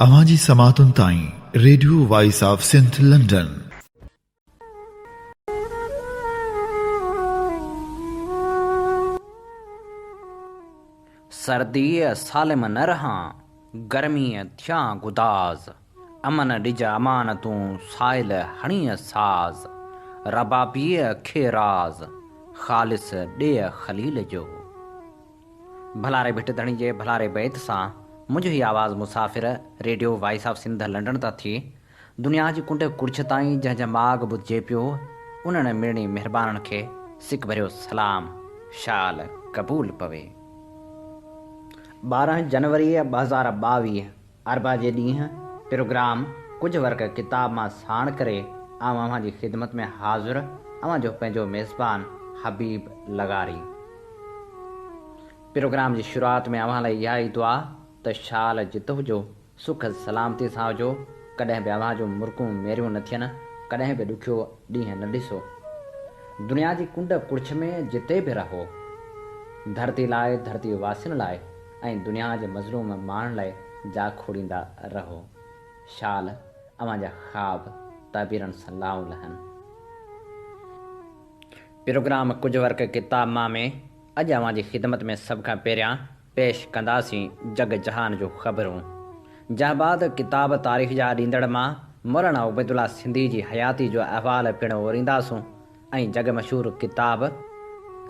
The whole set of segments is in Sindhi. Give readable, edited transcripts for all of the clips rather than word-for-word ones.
اوهان جي سماعتن تائين radio voice of Sindh London. سرديء سالم نه رهان، گرميء ٿيان گداز، امن ڏج امان تون، سائل هڻيء ساز، ربابيء کي راز، خالص ڏيء خليل جو. ڀلاري ڀٽ ڌڻي جي ڀلاري بيت سان منهنجو هي آواز مسافر radio voice of Sindh London تان ٿي دنيا جي ڪنڊ ڪڙڇ تائين جنهن جنهن ماڳ ٻڌجي پيو انهن مڙني مهربانن کي سڪ ڀريو سلام شال قبول پوي. 12 جنوري 2022 اربع جي ڏينهن پروگرام ڪجهه ورق ڪتاب مان ساڻ ڪري آئون اوهان جي خدمت ۾ حاضر اوهان جو پنهنجو ميزبان حبيب لغاري. پروگرام جي شروعات ۾ اوهان لاء اها ئي دعا ته شال جت هجو سک سلامتي سان هجو ڪڏهن به اوهان جون مرڪون ميريون نه ٿين ڪڏهن به ڏکيو ڏينهن نه ڏسو. دنيا جي ڪنڊ ڪڙڇ ۾ جتي به رهو ڌرتي لاء ڌرتي واسين لاء ۽ دنيا جي مظلوم ماڻهن لاء جاکوڙيندا رهو. شال اوهان جا خواب تعبيرن سان لائون لهن. پروگرام ڪجهه ورق ڪتاب مان ۾ اڄ اوهان جي خدمت ۾ سڀ کان پهريان پيش ڪنداسين جڳ جهان جون خبرون. جنهن بعد ڪتاب تاريخ جا ڏيندڙ مان مولانا عبيدالله سنڌي جي حياتي جو احوال پڻ اورينداسون ۽ جڳ مشهور ڪتاب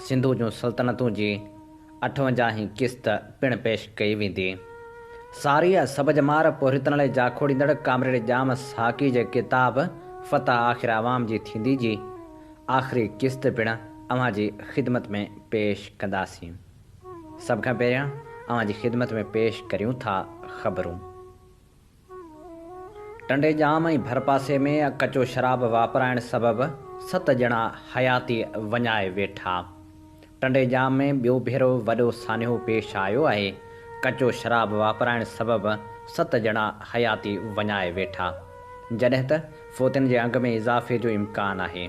سنڌو جون سلطنتون جي اٺونجاهين قسط پڻ پيش ڪئي ويندي. ساريء سڀ ڄمار پورهيتن لاء جاکوڙيندڙ ڪامريڊ ڄام ساقي جي ڪتاب فتح آخر عوام جي ٿيندي جي آخري قسط پڻ اوهان جي خدمت ۾ پيش ڪنداسين. سڀ کان پهريان اوهان جي خدمت ۾ پيش ڪريون ٿا خبرون. ٽنڊي ڄام ۽ ڀرپاسي ۾ ڪچو شراب واپرائڻ سبب ست ڄڻا حياتي وڃائي ويٺا. ٽنڊي ڄام ۾ ٻيو ڀيرو وڏو سانحو پيش آيو آهي، ڪچو شراب واپرائڻ سبب ست ڄڻا حياتي وڃائي ويٺا، جڏهن ته فوتين جي انگ ۾ اضافي جو امڪان آهي.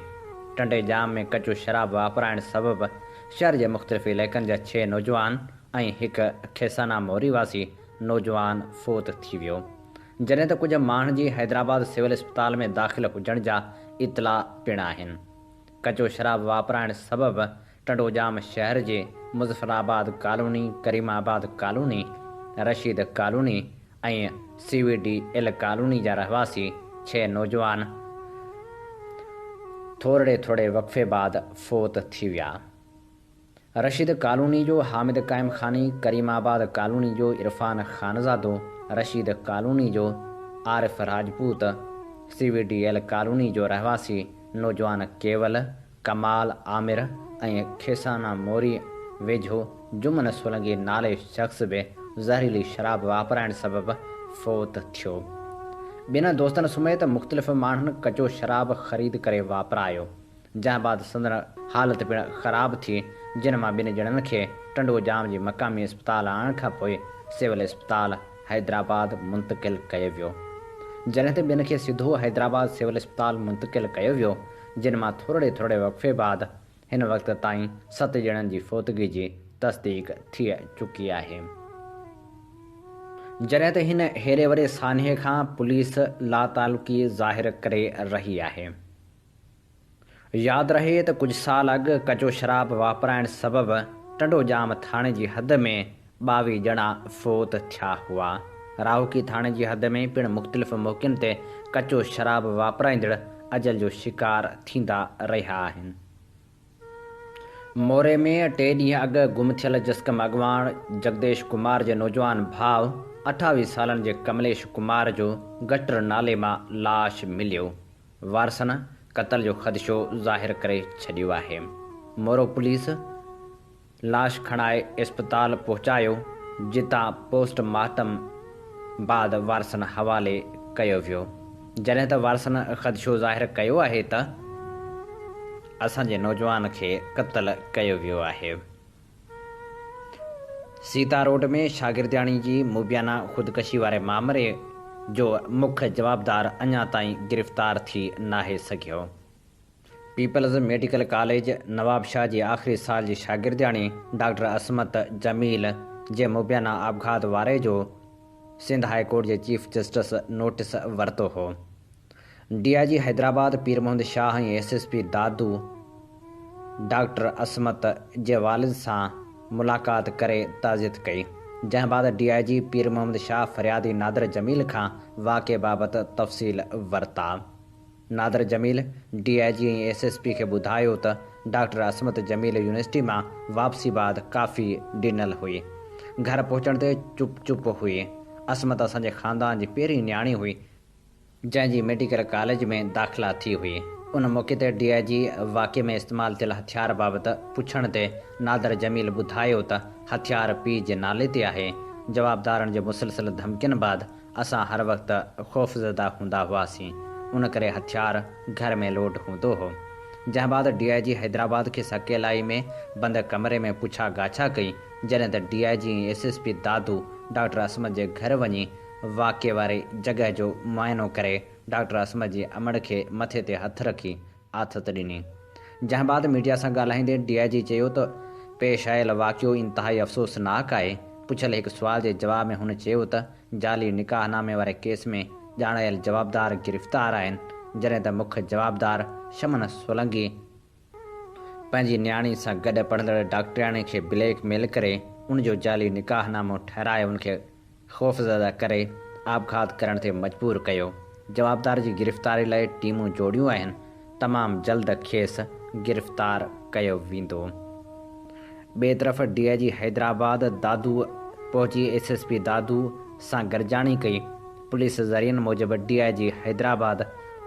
ٽنڊي ڄام ۾ ڪچو شراب واپرائڻ سبب شهر جي مختلف علائقن جا ڇهه نوجوان ۽ هڪ کيسانا موري واسي نوجوان فوت ٿي ويو، جڏهن ته ڪجهه ماڻهن جي حيدرآباد سول اسپتال ۾ داخل هجڻ جا اطلاع پڻ آهن. ڪچو شراب واپرائڻ سبب ٽنڊوڄام شهر جي Muzaffarabad colony, Karimabad colony, Rasheed colony ۽ C V D L colony جا رهواسي ڇهه نوجوان ٿورڙي ٿورڙي وقفي بعد فوت ٿي ويا. رشيد ڪالوني جو حامد قائم خاني، ڪريم آباد ڪالوني جو عرفان خانزادو، رشيد ڪالوني جو Arif Rajput, C V D L colony جو رهواسي نوجوان ڪيول، ڪمال عامر ۽ کيسانا موري ويجهو جمن سولنگي نالي شخص به زهريلي شراب واپرائڻ سبب فوت ٿيو. ٻين دوستن سميت مختلف ماڻهن ڪچو شراب خريد ڪري واپرايو. جنهن بعد سندن حالت پڻ خراب ٿي، جن مان ٻن ڄڻن کي ٽنڊو ڄام جي مقامي اسپتال آڻڻ کانپوء سول اسپتال حيدرآباد منتقل ڪيو ويو. جڏهن ته ٻين کي سڌو حيدرآباد سول اسپتال منتقل ڪيو ويو، جن مان ٿورڙي ٿورڙي وقفي بعد هن وقت تائين ست ڄڻن جي فوتگي جي تصديق ٿي چڪي آهي. جڏهن ته هن هيڏي وڏي سانحي کان پوليس لاتعلقي ظاهر ڪري رهي آهي. ياد رهي ته ڪجهه سال اڳ ڪچو شراب واپرائڻ سبب ٽنڊو ڄام ٿاڻي جي حد ۾ 22 ڄڻا فوت ٿيا هئا. راهوڪي ٿاڻي جي حد ۾ پڻ مختلف موقعن تي ڪچو شراب واپرائيندڙ اجل جو شڪار ٿيندا رهيا آهن. موري ۾ ٽي ڏينهن اڳ گم ٿيل جسقم اڳواڻ جگديش ڪمار جي نوجوان ڀاء 28 سالن جي ڪمليش ڪمار جو گٽر نالي مان لاش مليو، وارثن قتل جو خدشو ظاهر ڪري ڇڏيو آهي. مورو پوليس لاش کڻائي اسپتال پهچايو جتان پوسٽ مارٽم بعد وارثن حوالي ڪيو ويو جڏهن ته وارثن خدشو ظاهر ڪيو آهي ته اسان جي نوجوان کي قتل ڪيو ويو آهي. سيتا روڊ ۾ شاگردياڻي جي مبينا خودڪشي واري مامري جو مک جوابدار اڃا تائين گرفتار ٿي ناهي سگهيو. پيپلز ميڊيڪل ڪاليج نوابشاهه جي آخري سال جي شاگردياڻي ڊاڪٽر عصمت جميل جي مبينا آپگهات واري جو سنڌ هاء ڪورٽ جي چيف جسٽس نوٽيس ورتو هو. D I G Hyderabad Pir Muhammad Shah ۽ S S P Dadu doctor Ismat جي والد سان ملاقات ڪري تعزيت ڪئي، جنهن بعد ڊي I جي پير محمد شاهه فريادي نادر جميل کان واقعي بابت تفصيل ورتا. Nadir Jamil D I G ۽ S S P کي ٻڌايو ته ڊاڪٽر عصمت جميل يونيورسٽي مان واپسي بعد ڪافي ڊنل هئي. گهر پهچڻ تي چپ چپ هئي. عصمت اسان جي خاندان جي پهرين نياڻي هئي، جنهن جي ميڊيڪل ڪاليج ۾ داخلا ٿي هئي. ان موقعي تي ڊي I جي واقعي ۾ استعمال ٿيل هٿيار بابت پڇڻ تي نادر جميل ٻڌايو ته هٿيار پيء جي نالي تي آهي. جوابدارن جي مسلسل ڌمڪين بعد اسان هر وقت خوفزده هوندا هئاسين، ان ڪري هٿيار گهر ۾ لوڊ هوندو هو. جنهن بعد ڊي I جي حيدرآباد کيس اڪيلائي ۾ بند ڪمري ۾ پڇا ڳاڇا ڪئي، جڏهن ته D I G ۽ S S P Dadu doctor Ismat جي گهر وڃي واقعي واري جڳهه جو معائنو ڪري ڊاڪٽر عصمت جي امڙ کي مٿي تي هٿ رکي آٿت ڏني. جنهن بعد ميڊيا سان ڳالهائيندي ڊي I جي چيو ته پيش آيل واقعو انتهائي افسوسناڪ آهي، پڇيل هڪ سوال جي جواب ۾ هن چيو ته جعلي نڪاح نامي واري ڪيس ۾ ڄاڻايل جوابدار گرفتار آهن، جڏهن ته مک جوابدار شمن سولنگي پنهنجي نياڻي سان گڏ پڙهندڙ ڊاڪٽرياڻي کي بليڪ ميل ڪري ان جو جعلي نڪاح نامو ٺهرائي ان کي خوفزده ڪري آپگهات ڪرڻ تي مجبور ڪيو، جوابدار جي گرفتاري لاء ٽيمون جوڙيون آهن، تمام جلد کيس گرفتار ڪيو ويندو. ٻئي طرف ڊي I جي حيدرآباد دادو پهچي ايس ايس پي دادو سان گڏجاڻي ڪئي، پوليس ذريعن موجب D I G Hyderabad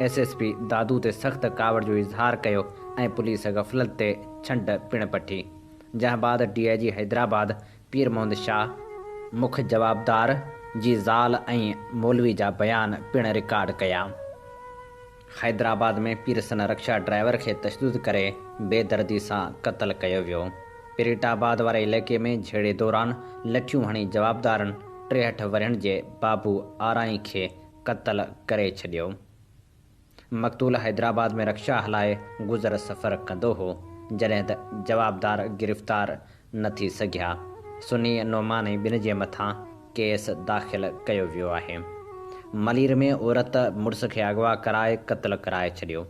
S S P Dadu تي سخت ڪاوڙ جو اظهار ڪيو ۽ پوليس غفلت تي ڇنڊ پڻ پٺي، جنهن بعد ڊي I جي حيدرآباد پير محمد شاهه مک جوابدار جي زال ۽ مولوي جا بيان پڻ رڪارڊ ڪيا. حيدرآباد ۾ پيرسن رڪشا ڊرائيور کي تشدد ڪري بيدردي سان قتل ڪيو ويو. پريٽ آباد واري علائقي ۾ جهيڙي دوران لٺيون هڻي جوابدارن 63 ورهين جي بابو آرائين کي قتل ڪري ڇڏيو. مقتول حيدرآباد ۾ رڪشا هلائي گذر سفر ڪندو هو، جڏهن ته جوابدار گرفتار نه ٿي سگهيا. سني نعمان ۽ ٻن جي مٿان ڪيس داخل ڪيو ويو آهي. ملير ۾ عورت مڙس کي اغوا ڪرائي قتل ڪرائي ڇڏيو.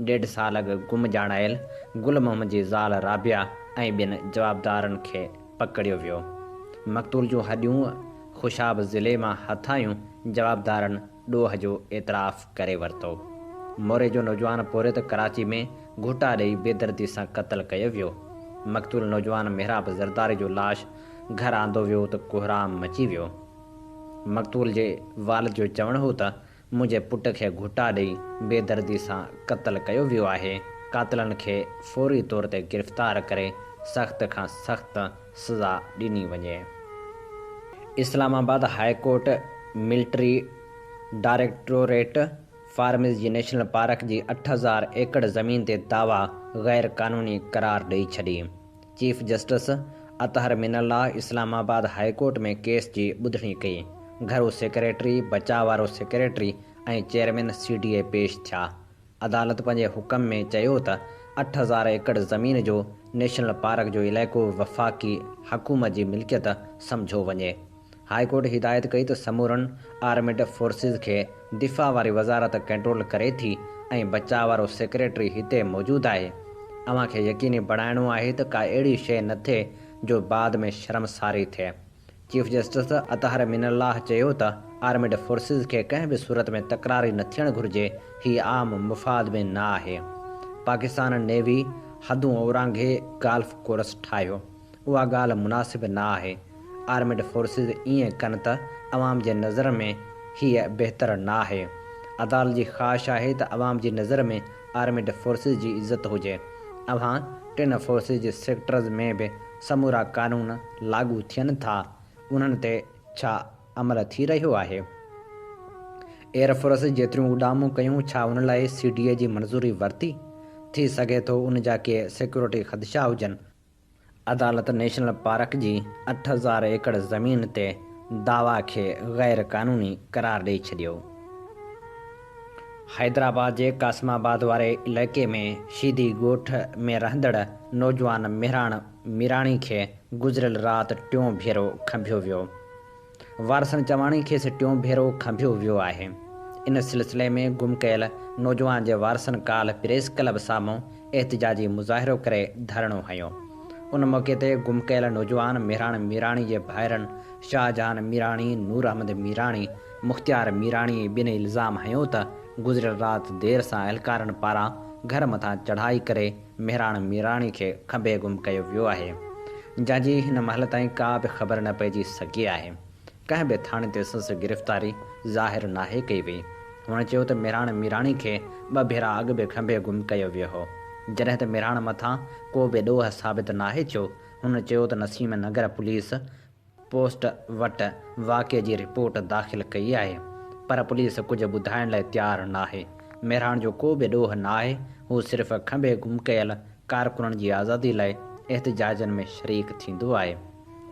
ڏيڍ سال اڳ گم ڄاڻايل گل محمد جي زال رابعه ۽ ٻين جوابدارن کي پڪڙيو ويو. مقتول جون هڏيون خوشاب ضلعي مان هٿ آيون، جوابدارن ڏوهه جو اعتراف ڪري ورتو. موري جو نوجوان پورهيت ڪراچي ۾ گهوٽا ڏئي بيدردي سان قتل ڪيو ويو. مقتول نوجوان محراب زرداري جو لاش گهر آندو ويو ته ڪوهرام مچي ويو. مقتول جي والد جو چوڻ هو ته منهنجي پٽ کي گهوٽا ڏئي بيدردي سان قتل ڪيو ويو آهي، قاتلن کي فوري طور تي گرفتار ڪري سخت کان سخت سزا ڏني وڃي. Islamabad high court military directorate farms جي نيشنل پارڪ جي 8000 ايڪڙ زمين تي دعويٰ غير قانوني قرار ڏئي ڇڏي. Chief justice Athar Minallah Islamabad high court ۾ case جي ٻڌڻي ڪئي. گهرو سيڪريٽري، بچاء وارو سيڪريٽري ۽ چيئرمين سي ڊي اي پيش ٿيا. عدالت پنهنجي حڪم ۾ چيو ته 8000 ايڪڙ زمين جو نيشنل پارڪ جو علائقو وفاقي حڪومت جي ملڪيت سمجهيو وڃي. هاء ڪورٽ هدايت ڪئي ته سمورن آرمڊ فورسز کي دفاع واري وزارت ڪنٽرول ڪري ٿي ۽ بچاء وارو سيڪريٽري هتي موجود آهي، اوهان کي يقيني بڻائڻو آهي ته ڪا اهڙي شيء نه ٿئي جو بعد ۾ شرمساري ٿئي. چيف جسٽس اطهر من الله چيو ته آرمڊ فورسز کي ڪنهن به صورت ۾ تڪراري نه ٿيڻ گهرجي، هي عام مفاد ۾ نه آهي. پاڪستان نيوي حدون اورانگهي گالف ڪورس ٺاهيو، اها ڳالهه مناسب نه آهي، آرمڊ فورسز ائين ڪن ته عوام جي نظر ۾ هيء بهتر نه آهي. عدالت جي خواهش آهي ته عوام جي نظر ۾ آرمڊ فورسز جي عزت هجي. اوهان ٽن فورسز جي سيڪٽرز ۾ به سمورا قانون لاڳو ٿين ٿا، انهن تي ڇا عمل ٿي رهيو آهي؟ ايئر فورس جيتريون اڏامون ڪيون ڇا ان لاء سي ڊي اي جي منظوري ورتي؟ ٿي سگهي ٿو ان جا ڪي سيڪيورٽي خدشا هجن. عدالت نيشنل پارڪ جي 8000 ايڪڙ زمين تي دعويٰ کي غير قانوني قرار ڏئي ڇڏيو. حيدرآباد جي قاسم آباد واري علائقي ۾ شيدي ڳوٺ ۾ رهندڙ نوجوان مهراڻ ميراڻي کي گذريل رات ٽيون ڀيرو کنڀيو ويو. وارثن چواڻي کيس ٽيون ڀيرو کنڀيو ويو آهي. ان سلسلي ۾ گم ڪيل نوجوان جي وارثن ڪالهه پريس ڪلب سامهون احتجاجي مظاهرو ڪري ڌرڻو هنيو. ان موقعي تي گم ڪيل نوجوان مهراڻ ميراڻي جي ڀائرن شاهجهان ميراڻي، نور احمد ميراڻي، مختيار ميراڻي ۽ ٻين الزام هنيو ته گذريل رات دير سان اهلڪارن پاران گهر مٿان چڙهائي ڪري مهراڻ ميراڻي کي کنڀي گم ڪيو ويو آهي، جنهن جي هن مهل تائين ڪا به خبر نه پئجي سگهي آهي. ڪنهن به ٿاڻي تي سندس گرفتاري ظاهر ناهي ڪئي وئي. هن چيو ته مهراڻ ميراڻي کي ٻه ڀيرا اڳ به کنڀي گم ڪيو ويو هو، جڏهن ته مهراڻ مٿان ڪو به ڏوهه ثابت ناهي ٿيو. هن چيو ته نسيم نگر پوليس پوسٽ وٽ واقعي جي رپورٽ داخل ڪئي آهي پر پوليس ڪجهه ٻڌائڻ لاء تيار ناهي، مهراڻ جو ڪو به ڏوهه ناهي، هو صرف کنڀي گم ڪيل ڪارڪنن جي آزادي لاء احتجاجن ۾ شريڪ ٿيندو آهي.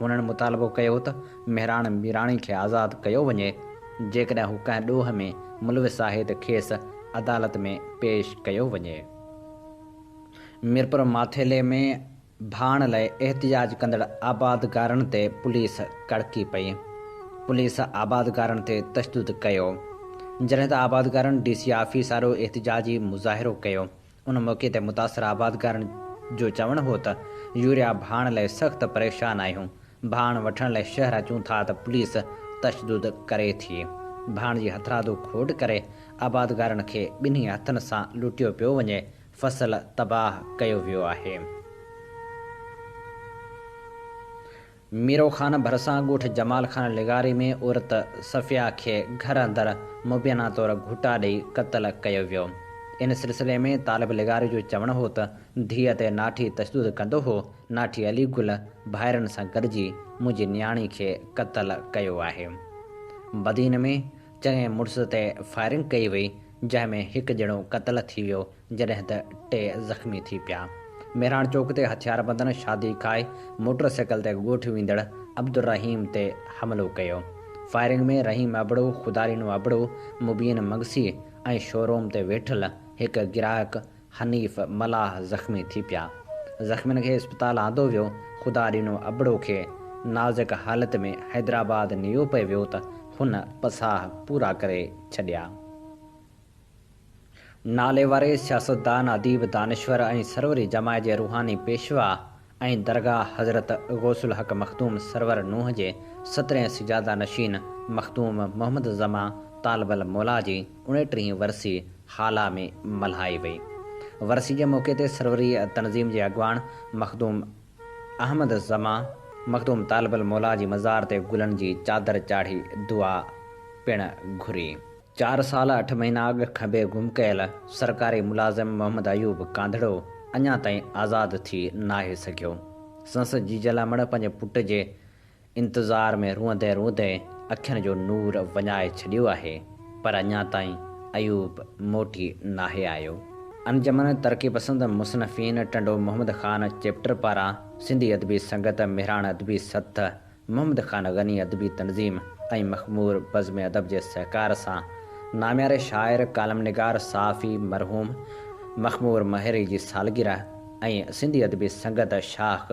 هنن مطالبو ڪيو ته مهراڻ ميراڻي کي آزاد ڪيو وڃي، جيڪڏهن هو ڪنهن ڏوهه ۾ ملوث آهي ته کيس عدالت ۾ پيش ڪيو وڃي. ميرپور ماٿيلي ۾ ڀاڻ لاء احتجاج ڪندڙ آبادگارن تي پوليس ڪڙڪي پئي، پوليس آبادگارن تي تشدد ڪيو، جڏهن ته آبادگارن ڊي سي آفيس آڏو احتجاجي مظاهرو ڪيو، ان موقعي تي متاثر آبادگارن جو چوڻ هو ته يوريا ڀاڻ لاء سخت پريشان آهيون، ڀاڻ وٺڻ لاء شهر اچون ٿا ته پوليس تشدد ڪري ٿي، ڀاڻ جي هٿرادو کوٽ ڪري آبادگارن کي ٻنهي هٿن سان لٽيو پيو وڃي، فصل تباهه ڪيو ويو آهي. ميرو خان ڀرسان ڳوٺ جمال خان لغاري ۾ عورت صفيه کي گهر اندر مبينا طور گهٽا ڏئي قتل ڪيو ويو. ان سلسلي ۾ طالب لغاري جو چوڻ هو ته ڌيء تي ناٺي تشدد ڪندو هو، ناٺي علي گل ڀائرن سان گڏجي منهنجي نياڻي کي قتل ڪيو آهي. بدين ۾ چڱي مڙس تي فائرنگ ڪئي وئي، جنهن ۾ هڪ ڄڻو قتل ٿي ويو، جڏهن ته ٽي زخمي ٿي پيا. مهراڻ چوڪ تي هٿياربندن شادي کائي موٽر سائيڪل تي ڳوٺ ويندڙ عبدالرحيم تي حملو ڪيو. فائرنگ ۾ رحيم ابڙو، خدارينو ابڙو، مبين مگسي ۽ شوروم تي ويٺل هڪ گراهڪ حنيف ملاح زخمي ٿي پيا. زخمين کي اسپتال آندو ويو، خدا ڏنو ابڙو کي نازڪ حالت ۾ حيدرآباد نيو پئي ويو ته هن پساهه پورا ڪري ڇڏيا. نالي واري سياستدان، اديب، دانشور ۽ سروري جماعت جي روحاني پيشوا ۽ درگاهه حضرت غوث الحق مخدوم سرور نوح جي سترهين سجاده نشين مخدوم محمد زمان طالب الموليٰ جي اڻيٽيهين ورسي هالا ۾ ملهائي وئي. ورسي جي موقعي تي سروري تنظيم جي اڳواڻ مخدوم احمد زمان مخدوم طالب الموليٰ جي مزار تي گلن جي چادر چاڙهي دعا پڻ گهري. چار سال اٺ مهينا اڳ کنڀي گم ڪيل سرڪاري ملازم محمد ايوب ڪانڌڙو اڃا تائين آزاد ٿي ناهي سگهيو. سندس جيجل امڙ پنهنجي پٽ جي انتظار ۾ روئندي روئندي اکين جو نور وڃائي ڇڏيو آهي پر اڃا تائين ايوب موٽي ناهي آيو. انجمن ترقي پسند مصنفين ٽنڊو محمد خان چيپٽر پاران سنڌي ادبي سنگت مهراڻ ادبي سٿ محمد خان غني ادبي تنظيم ۽ مخمور بزم ادب جي سهڪار سان نامياري شاعر، ڪالم نگار، صحافي مرحوم مخمور مهيري جي سالگرهه ۽ سنڌي ادبي سنگت شاخ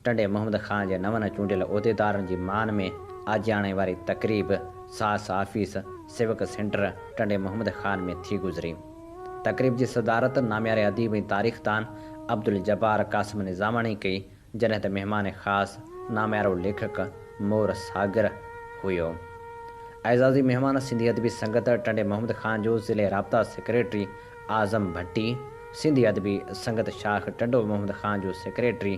ٽنڊي محمد خان جي نون چونڊيل عهديدارن جي مان ۾ آجياڻي واري تقريب ساس آفيس سوڪ سينٽر ٽنڊي محمد خان ۾ ٿي گذري. تقريب جي صدارت نامياري اديب ۽ تاريخدان عبدالجبار قاسم نظاماڻي ڪئي. جڏهن ته مهمان خاص ناميارو ليکڪ مور ساگر هيو. اعزازي مهمان سنڌي ادبي سنگت ٽنڊي محمد خان جو ضلعي رابطا سيڪريٽري اعظم ڀٽي، سنڌي ادبي سنگت شاخ ٽنڊو محمد خان جو سيڪريٽري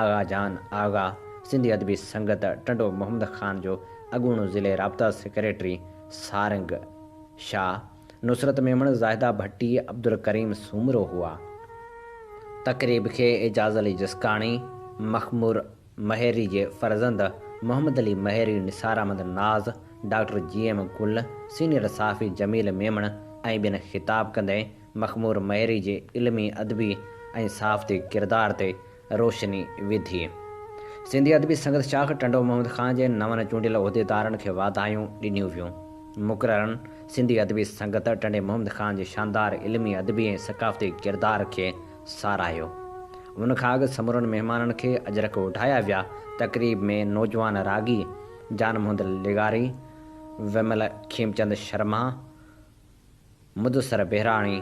آغا جان آغا، سنڌي ادبي سنگت ٽنڊو محمد خان جو اڳوڻو ضلعي رابطا سيڪريٽري سارنگ شاهه، نصرت ميمڻ، زاهده ڀٽي، عبدالڪريم سومرو هئا. تقريب کي اعجاز علي جسڪاڻي، مخمور مهيري جي فرزند Muhammad Ali Maheri, Nisar Ahmed Naz, doctor G M Gul, senior صحافي جميل ميمڻ ۽ ٻين خطاب ڪندي مخمور مهيري جي علمي، ادبي ۽ صحافتي ڪردار تي روشني وڌي. سنڌي ادبي سنگت شاخ ٽنڊو محمد خان جي نون چونڊيل عهديدارن کي واڌايون ڏنيون ويون. مقررن سنڌي ادبي سنگت ٽنڊي محمد خان جي شاندار علمي، ادبي ۽ ثقافتي ڪردار کي ساراهيو. ان کان اڳ سمورن مهمانن کي اجرڪ اوڍايا ويا. تقريب ۾ نوجوان راڳي جان محمد لغاري، ومل کيمچند شرما، مدثر بهراڻي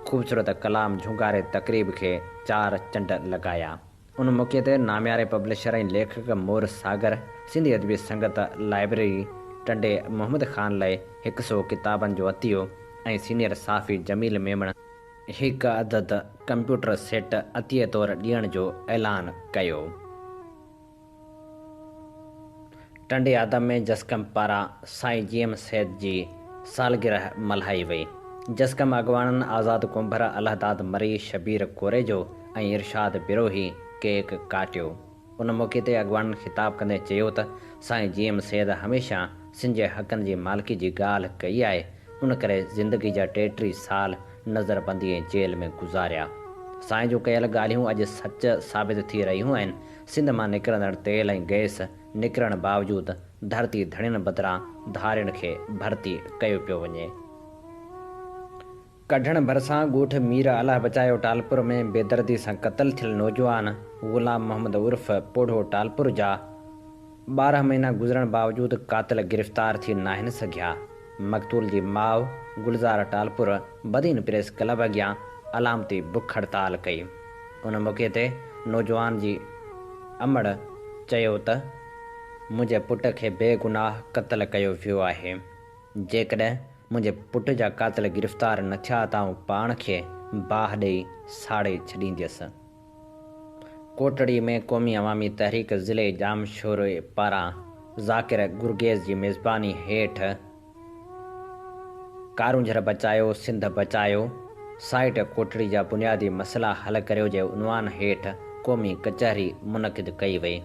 خوبصورت ڪلام جهونگاري تقريب کي چار چنڊ لڳايا. ان موقعي تي نامياري پبلشر ۽ ليکڪ مور ساگر، سنڌي ادبي سنگت لائبريري ٽنڊي محمد خان لئه هڪ سئو ڪتابن جو عطيو ۽ سينيئر صحافي جميل ميمڻ هڪ عدد ڪمپيوٽر سيٽ عطيي طور ڏيڻ جو اعلان ڪيو. ٽنڊي آدم ۾ جسقم پاران سائين جي ايم سيد جي سالگرهه ملهائي وئي. جسقم اڳواڻن آزاد ڪنڀر، الهداد مري، شبير ڪوريجو ۽ ارشاد بروهي ڪيڪ ڪاٽيو. ان موقعي تي اڳواڻن خطاب ڪندي چيو ته سائين جي ايم سيد هميشه سنڌ جي حقن جي مالڪي جي ڳالهه ڪئي آهي ان ڪري زندگي جا 33 سال نظربندي ۽ جيل ۾ گذاريا. سائين جون ڪيل ڳالهيون اڄ سچ ثابت ٿي رهيون آهن. سنڌ مان نڪرندڙ تيل ۽ گئس نڪرڻ باوجود ڌرتي ڌڻين بدران ڌارين کي ڀرتي ڪيو پيو وڃي. ڪڍڻ ڀرسان ڳوٺ مير الهه بچايو ٽالپر ۾ بيدردي سان قتل ٿيل نوجوان غلام محمد عرف پوڙهو ٽالپر جا 12 مهينا گذرڻ باوجود قاتل گرفتار ٿي ناهن سگهيا. مقتول جي ماء گلزار ٽالپر بدين پريس ڪلب اڳيان علامتي بک هڙتال ڪئي. ان موقعي تي نوجوان جي امڙ چيو ته منهنجي پٽ کي بيگناهه قتل ڪيو ويو آهي، جيڪڏهن منهنجي پٽ جا قاتل گرفتار نه ٿيا ته آئون پاڻ کي باهه ڏئي ساڙي ڇڏينديس. ڪوٽڙي ۾ قومي عوامي تحريڪ ضلعي ڄامشوري پاران ذاڪر گرگيز جي ميزباني هيٺ ڪارونجهر بچايو سنڌ بچايو، سائيٽ ڪوٽڙي جا بنيادي مسئلا حل ڪريو جي عنوان هيٺ قومي ڪچهري منعقد ڪئي وئي.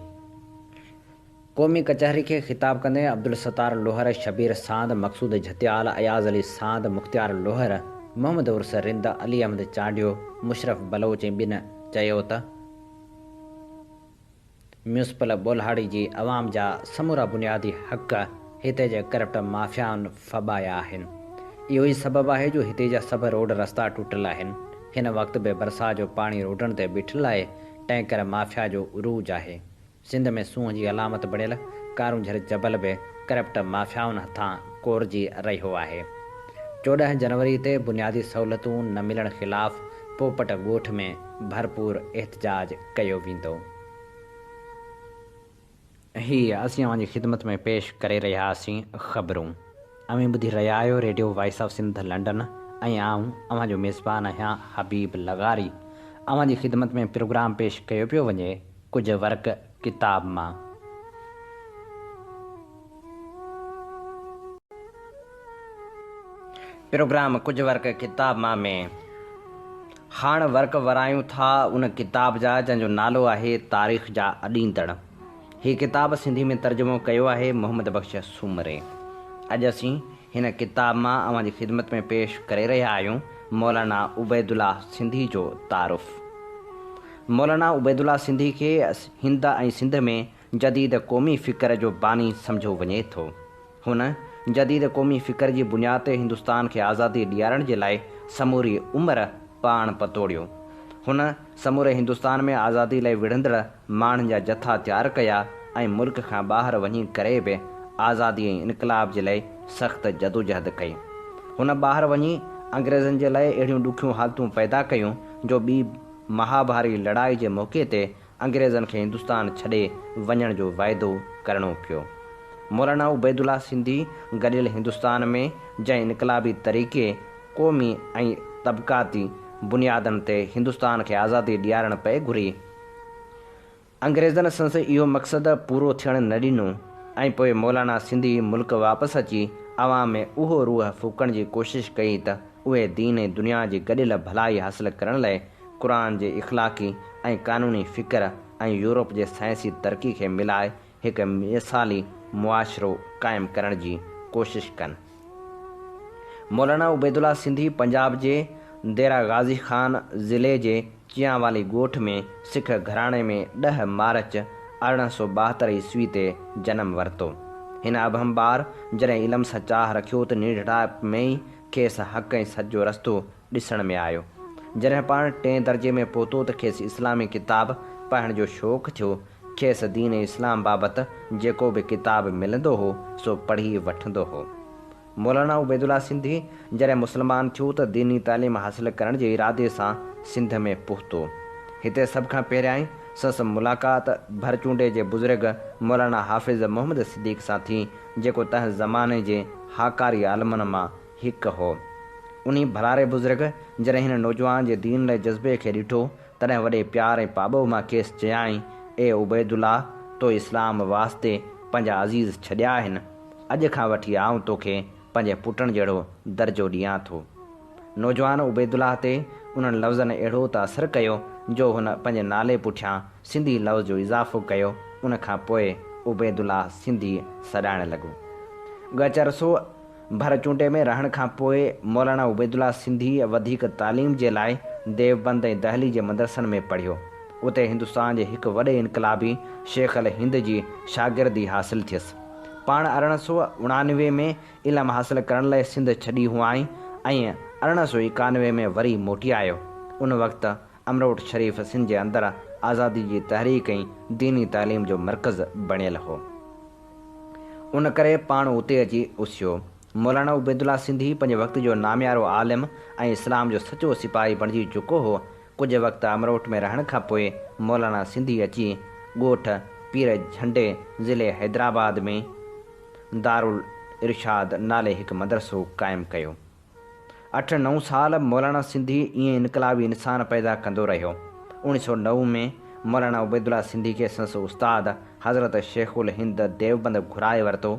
قومي ڪچهري کي خطاب ڪندي عبدالستار لوهر، شبير ساند، مقصود جهتيال، اياز علي ساند، مختيار لوهر، محمد عرس رند، علي احمد چانڊيو، مشرف بلوچ ۽ ٻين چيو ته ميونسپل ٻولهاڙي جي عوام جا سمورا بنيادي حق هتي جي ڪرپٽ مافيائن ڦٻايا آهن. اهو ئي سبب آهي جو هتي جا سڀ روڊ رستا ٽٽل آهن. هن وقت به برسات جو پاڻي روڊن تي بيٺل آهي، ٽينڪر مافيا جو عروج آهي. سنڌ ۾ سونهن جي علامت بڻيل ڪارونجهر جبل به ڪرپٽ مافيائن هٿان ڪورجي رهيو آهي. 14 جنوري تي بنيادي سهولتون نه ملڻ خلاف پوپٽ ڳوٺ ۾ ڀرپور احتجاج ڪيو ويندو. هي اسين اوهان جي خدمت ۾ پيش ڪري رهيا هئاسين خبرون. اوهين ٻڌي رهيا آهيو radio voice of Sindh London ۽ آئون اوهان جو ميزبان آهيان حبيب لغاري. اوهان جي خدمت ۾ پروگرام پيش ڪيو پيو وڃي ڪجهه ورق ڪتاب مان. پروگرام ڪجهه ورق ڪتاب مان ۾ هاڻ ورق ورايون ٿا ان ڪتاب جا جنهن جو نالو آهي تاريخ جا اڏيندڙ. هي ڪتاب سنڌي ۾ ترجمو ڪيو آهي محمد بخش سومري. اڄ اسين هن ڪتاب مان اوهان جي خدمت ۾ پيش ڪري رهيا آهيون مولانا عبيدالله سنڌي جو تعارف. مولانا عبيدالله سنڌي کي هند ۽ سنڌ ۾ جديد قومي فڪر جو باني سمجهيو وڃي ٿو. هن جديد قومي فڪر جي بنياد تي هندستان کي آزادي ڏيارڻ جي لاء سموري عمر پاڻ پتوڙيو. هن سموري هندستان ۾ آزادي لاء وڙهندڙ ماڻهن جا جٿا تيار ڪيا ۽ ملڪ کان ٻاهر وڃي ڪري به آزادي ۽ انقلاب جي لاء سخت جدوجهد ڪئي. هن ٻاهر وڃي انگريزن جي لاء اهڙيون ڏکيون حالتون پيدا ڪيون جو ٻي مهاڀاري لڙائي جي موقعي تي انگريزن کي هندستان ڇڏي وڃڻ جو واعدو ڪرڻو پيو. مولانا عبيدالله سنڌي گڏيل هندستان ۾ جنهن انقلابي طريقي، قومي ۽ طبقاتي بنيادن تي هندستان کي آزادي ڏيارڻ پئي گهري، انگريزن سندس اهو مقصد پورو ٿيڻ نه ڏنو ۽ پوء مولانا سنڌي ملڪ واپس اچي عوام ۾ اهو روح ڦوڪڻ جي ڪوشش ڪئي ته اهي دين ۽ دنيا جي گڏيل ڀلائي حاصل ڪرڻ لاء قرآن جي اخلاقي ۽ قانوني فڪر ۽ يورپ جي سائنسي ترقي کي ملائي هڪ مثالي معاشرو قائم ڪرڻ جي ڪوشش ڪن. مولانا عبيدالله سنڌي پنجاب جي ديرا غازي خان ضلعي جي چيانوالي ڳوٺ ۾ سک گهراڻي ۾ ڏهه مارچ 1872 عيسوي تي جنم ورتو. هن ابهم ٻار جڏهن علم سان چاهه رکيو ته ننڍڙائپ ۾ ئي کيس حق ۽ سچ جو رستو ڏسڻ ۾ آيو. جڏهن پاڻ ٽئين درجي ۾ پهتو ته کيس اسلامي ڪتاب پڙهڻ جو شوق ٿيو. کيس دين اسلام بابت جيڪو به ڪتاب ملندو هو سو پڙهي وٺندو هو. مولانا عبيدالله سنڌي جڏهن مسلمان ٿيو ته ديني تعليم حاصل ڪرڻ جي ارادي سان سنڌ ۾ پهتو. هتي سڀ کان پهريائين سندس ملاقات ڀرچونڊي جي بزرگ مولانا حافظ محمد صديق سان ٿي، جيڪو تنهن زماني جي هاڪاري عالمن مان هڪ هو. انهي ڀلاري بزرگ جڏهن هن نوجوان جي دين لاء جذبي کي ڏٺو، تڏهن وڏي پيار ۽ پاٻوهه مان کيس چيائين، اي عبيدالله! تو اسلام واسطي پنهنجا عزيز ڇڏيا آهن. اڄ کان وٺي آئون توکي پنهنجي پٽن جهڙو درجو ڏيان ٿو. نوجوان عبيدالله تي انهن لفظن اهڙو ته اثر ڪيو جو هن پنهنجي نالي پٺيان سنڌي لفظ جو اضافو ڪيو، ان کان پوء عبيدالله سنڌي سڏائڻ لڳو. ڳچ عرصو ڀر چونڊي ۾ رهڻ کان پوء مولانا عبيدالله سنڌي وڌيڪ تعليم جي لاء ديوبند ۽ دهلي جي مدرسن ۾ پڙهيو. اتي هندستان جي هڪ وڏي انقلابي شيخ الهند جي شاگردي حاصل ٿيس. پاڻ 1889 ۾ علم حاصل ڪرڻ لاء سنڌ ڇڏي هئائين ۽ 1891 ۾ وري موٽي آيو. ان وقت امروٽ شريف سنڌ جي اندر آزادي جي تحريڪ ۽ ديني تعليم جو مرڪز بڻيل هو. ان ڪري پاڻ اتي اچي اسهيو. مولانا عبيدالله سنڌي پنهنجي وقت جو ناميارو عالم ۽ اسلام جو سچو سپاهي بڻجي چڪو هو. ڪجهه وقت امروٽ ۾ رهڻ کان پوء مولانا سنڌي اچي ڳوٺ پير جهنڊي ضلعي حيدرآباد ۾ دارالارشاد نالي هڪ مدرسو قائم ڪيو. اٺ نو سال مولانا سنڌي ائين انقلابي انسان پيدا ڪندو رهيو. 1909 ۾ مولانا عبيدالله سنڌي کي سندس استاد حضرت شيخ الهند ديوبند گهرائي ورتو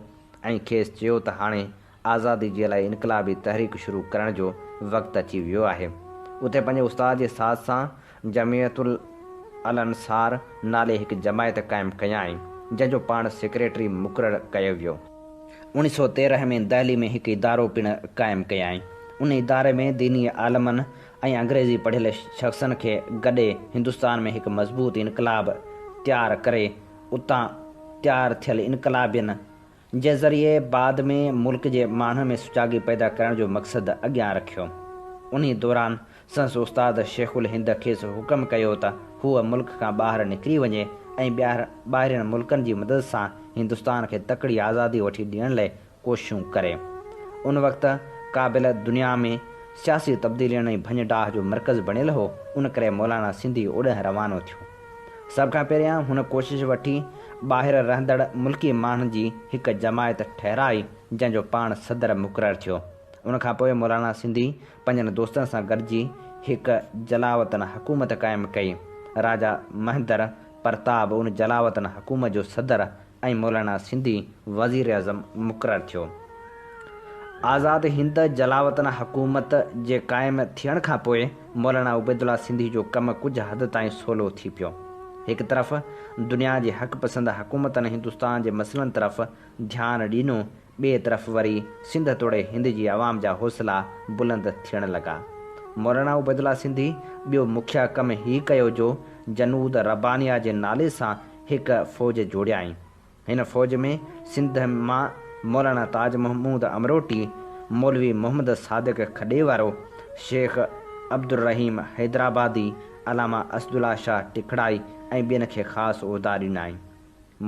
۽ کيس چيو ته هاڻي آزادي جي لاء انقلابي تحريڪ شروع ڪرڻ جو وقت اچي ويو آهي. اتي پنهنجي استاد جي ساٿ سان جمعيت الانصار نالي هڪ جماعت قائم ڪيائين، جنهن جو پاڻ سيڪريٽري مقرر ڪيو ويو. 1913 ۾ دهلي ۾ هڪ ادارو پڻ قائم ڪيائين. ان اداري ۾ ديني عالمن ۽ انگريزي پڙهيل شخصن کي گڏي هندستان ۾ هڪ مضبوط انقلاب تيار ڪري اتان تيار ٿيل انقلابين جي ذريعي بعد ۾ ملڪ جي ماڻهن ۾ سجاڳي پيدا ڪرڻ جو مقصد اڳيان رکيو. انهي دوران سندس استاد شيخ الهند کيس حڪم ڪيو ته هو ملڪ کان ٻاهر نڪري وڃي ۽ ٻاهرين ملڪن جي مدد سان هندستان کي تڪڙي آزادي وٺي ڏيڻ لئه ڪوششون ڪري. ان وقت ڪابل دنيا ۾ سياسي تبديلين ۽ ڀڃ ڊاهه جو مرڪز بڻيل هو، ان ڪري مولانا سنڌي اوڏانهن روانو ٿيو. سڀ کان پهريان هن ڪوشش وٺي ٻاهر رهندڙ ملڪي ماڻهن جي هڪ جماعت ٺهرائي جنهن جو پاڻ صدر مقرر ٿيو. ان کان پوء مولانا سنڌي پنهنجن دوستن سان گڏجي هڪ جلاوطن حڪومت قائم ڪئي. راجا مهندر پرتاب ان جلاوطن حڪومت جو صدر ۽ مولانا سنڌي وزيراعظم مقرر ٿيو. آزاد هند جلاوطن حڪومت جي قائم ٿيڻ کان پوء مولانا عبيدالله سنڌي جو ڪم ڪجهه حد تائين سولو ٿي پيو. هڪ طرف دنيا جي حق پسند حڪومتن هندستان جي مسئلن طرف ڌيان ڏنو، ٻئي طرف وري سنڌ توڙي هند جي عوام جا حوصلا بلند ٿيڻ لڳا. مولانا عبيدالله سنڌي ٻيو مکيه ڪم هي ڪيو جو جنود ربانيه جي نالي سان هڪ فوج جوڙيائين. هن فوج ۾ سنڌ مان مولانا تاج محمود امروٽي، مولوي محمد صادق کڏي وارو، شيخ عبدالرحيم حيدرآبادي، علامه اسدالله شاهه ٽکڙائي ۽ ٻين کي خاص عهدا ڏنائين.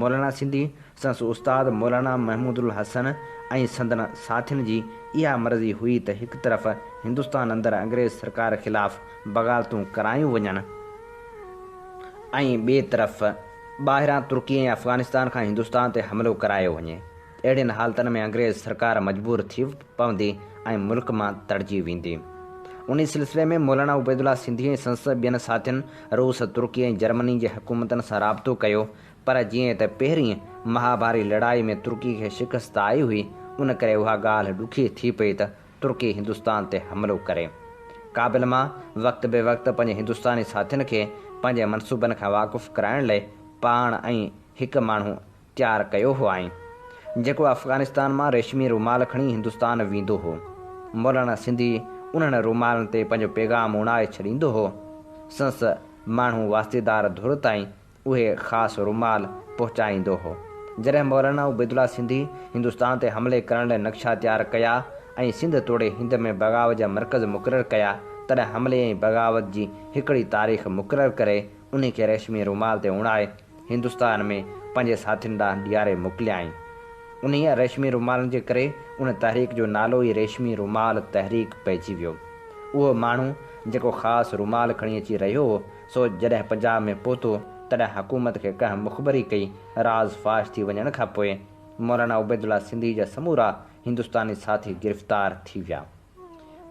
مولانا سنڌي، سندس استاد مولانا محمود الحسن ۽ سندن ساٿين جي اها مرضي هئي ته هڪ طرف هندستان اندر انگريز سرڪار خلاف بغاوتون ڪرايون وڃن ۽ ٻئي طرف ٻاهران ترڪي ۽ افغانستان کان هندستان تي حملو ڪرايو وڃي. اهڙين حالتن ۾ انگريز سرڪار مجبور ٿي پوندي ۽ ملڪ مان تڙجي ويندي. انهي سلسلي ۾ مولانا عبيدالله سنڌي ۽ سندس ٻين ساٿين روس، ترڪي ۽ جرمني جي حڪومتن سان رابطو ڪيو پر جيئن ته پهرين مهاڀاري لڙائي ۾ ترڪي کي شڪست آئي هئي ان ڪري اها ڳالهه ڏکي ٿي پئي ته ترڪي هندستان تي حملو ڪري. ڪابل مان وقت به وقت پنهنجي هندستاني ساٿين کي پنهنجي منصوبن کان واقف ڪرائڻ لئه پاڻ ۽ هڪ ماڻهو تيار ڪيو هئائين، جيڪو افغانستان مان ريشمي رومال کڻي هندستان ويندو هو. مولانا سنڌي انهن رومالن تي پنهنجو پيغام اڻائي ڇڏيندو هو. سندس ماڻهو واسطيدار ڌر تائين اهي خاص رومال پهچائيندو هو. جڏهن مولانا عبيدالله سنڌي هندستان تي حملي ڪرڻ لاء نقشا تيار ڪيا ۽ سنڌ توڙي هند ۾ بغاوت جا مرڪز مقرر ڪيا، تڏهن حملي ۽ بغاوت جي هڪڙي تاريخ مقرر ڪري انهي کي ريشمي رومال تي اڻائي هندستان ۾ پنهنجي ساٿين ڏانهن ڏياري موڪليائين. انهيء ريشمي رومالن جي ڪري ان تحريڪ جو نالو ئي ريشمي رومال تحريڪ پئجي ويو. اهو ماڻهو جيڪو خاص رومال کڻي اچي رهيو هو، سو جڏهن پنجاب ۾ پهتو، تڏهن حڪومت کي ڪنهن مخبري ڪئي. راز فاش ٿي وڃڻ کان پوء مولانا عبيدالله سنڌي جا سمورا هندستاني ساٿي گرفتار ٿي ويا.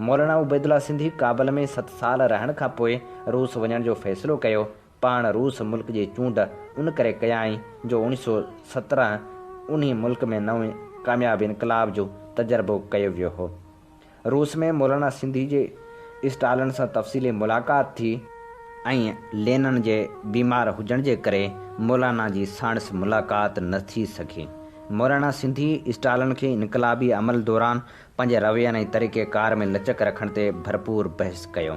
مولانا عبيدالله سنڌي ڪابل ۾ ست سال رهڻ کان پوء روس وڃڻ جو فيصلو ڪيو. پاڻ روس ملڪ جي چونڊ ان ڪري ڪيائين جو اوڻيھ سو 17 انهي ملڪ ۾ نئون ڪامياب انقلاب جو تجربو ڪيو ويو هو. روس ۾ مولانا سنڌي جي اسٽالن سان تفصيلي ملاقات ٿي. ۽ لينن جي بيمار هجڻ جي ڪري مولانا جي ساڻس ملاقات نه ٿي سگهي. مولانا سنڌي اسٽالن کي انقلابي عمل دوران پنهنجي روين ۽ طريقي ڪار ۾ لچڪ رکڻ تي ڀرپور بحث ڪيو.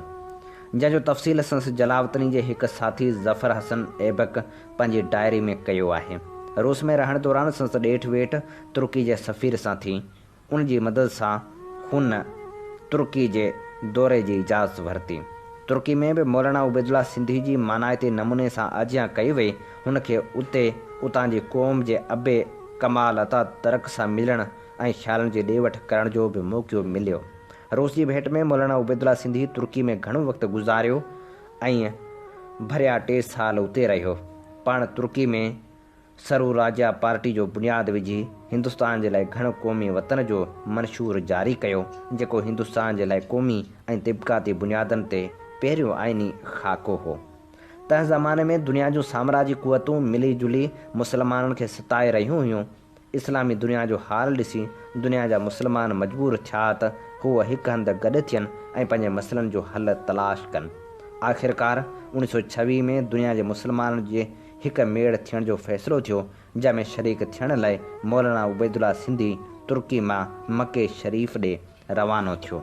جنهن جو تفصيل سندس جلاوطني جي هڪ ساٿي ظفر حسن ايبڪ پنهنجي ڊائري ۾ ڪيو آهي. روس ۾ رهڻ دوران سندس ڏيٺ ويٺ ترڪي جي سفير سان ٿي. ان جي مدد سان هن ترڪي جي دوري جي اجازت ورتي. ترڪي ۾ به مولانا عبيدالله سنڌي جي مانائتي نموني سان آجيان ڪئي وئي. هن کي اتي اتان جي قوم جي ابي ڪمال عطا ترڪ سان ملڻ ۽ خيالن جي ڏي وٺ ڪرڻ جو به موقعو مليو. روس جي ڀيٽ ۾ مولانا عبيدالله سنڌي ترڪي ۾ گهڻو وقت گذاريو ۽ ڀريا ٽي سال اتي رهيو. پاڻ ترڪي ۾ سروراجيا پارٽي جو بنياد وجهي هندستان جي لاء گهڻ قومي وطن جو منشور جاري ڪيو، جيڪو هندستان جي لاء قومي ۽ طبقاتي بنيادن تي پهريون آئيني خاڪو هو. تنهن زماني ۾ دنيا جون سامراجي قوتون ملي جلي مسلمانن کي ستائي رهيون هيون. اسلامي دنيا جو حال ڏسي دنيا جا مسلمان مجبور ٿيا ته هو هڪ هنڌ گڏ ٿين ۽ پنهنجي مسئلن جو حل تلاش ڪن. آخرڪار اوڻيھ سو ڇويھ ۾ دنيا جي مسلمانن جي هڪ ميڙ ٿيڻ جو فيصلو ٿيو، جنهن ۾ شريڪ ٿيڻ لاء مولانا عبيدالله سنڌي ترڪي مان مڪي شريف ڏي روانو ٿيو.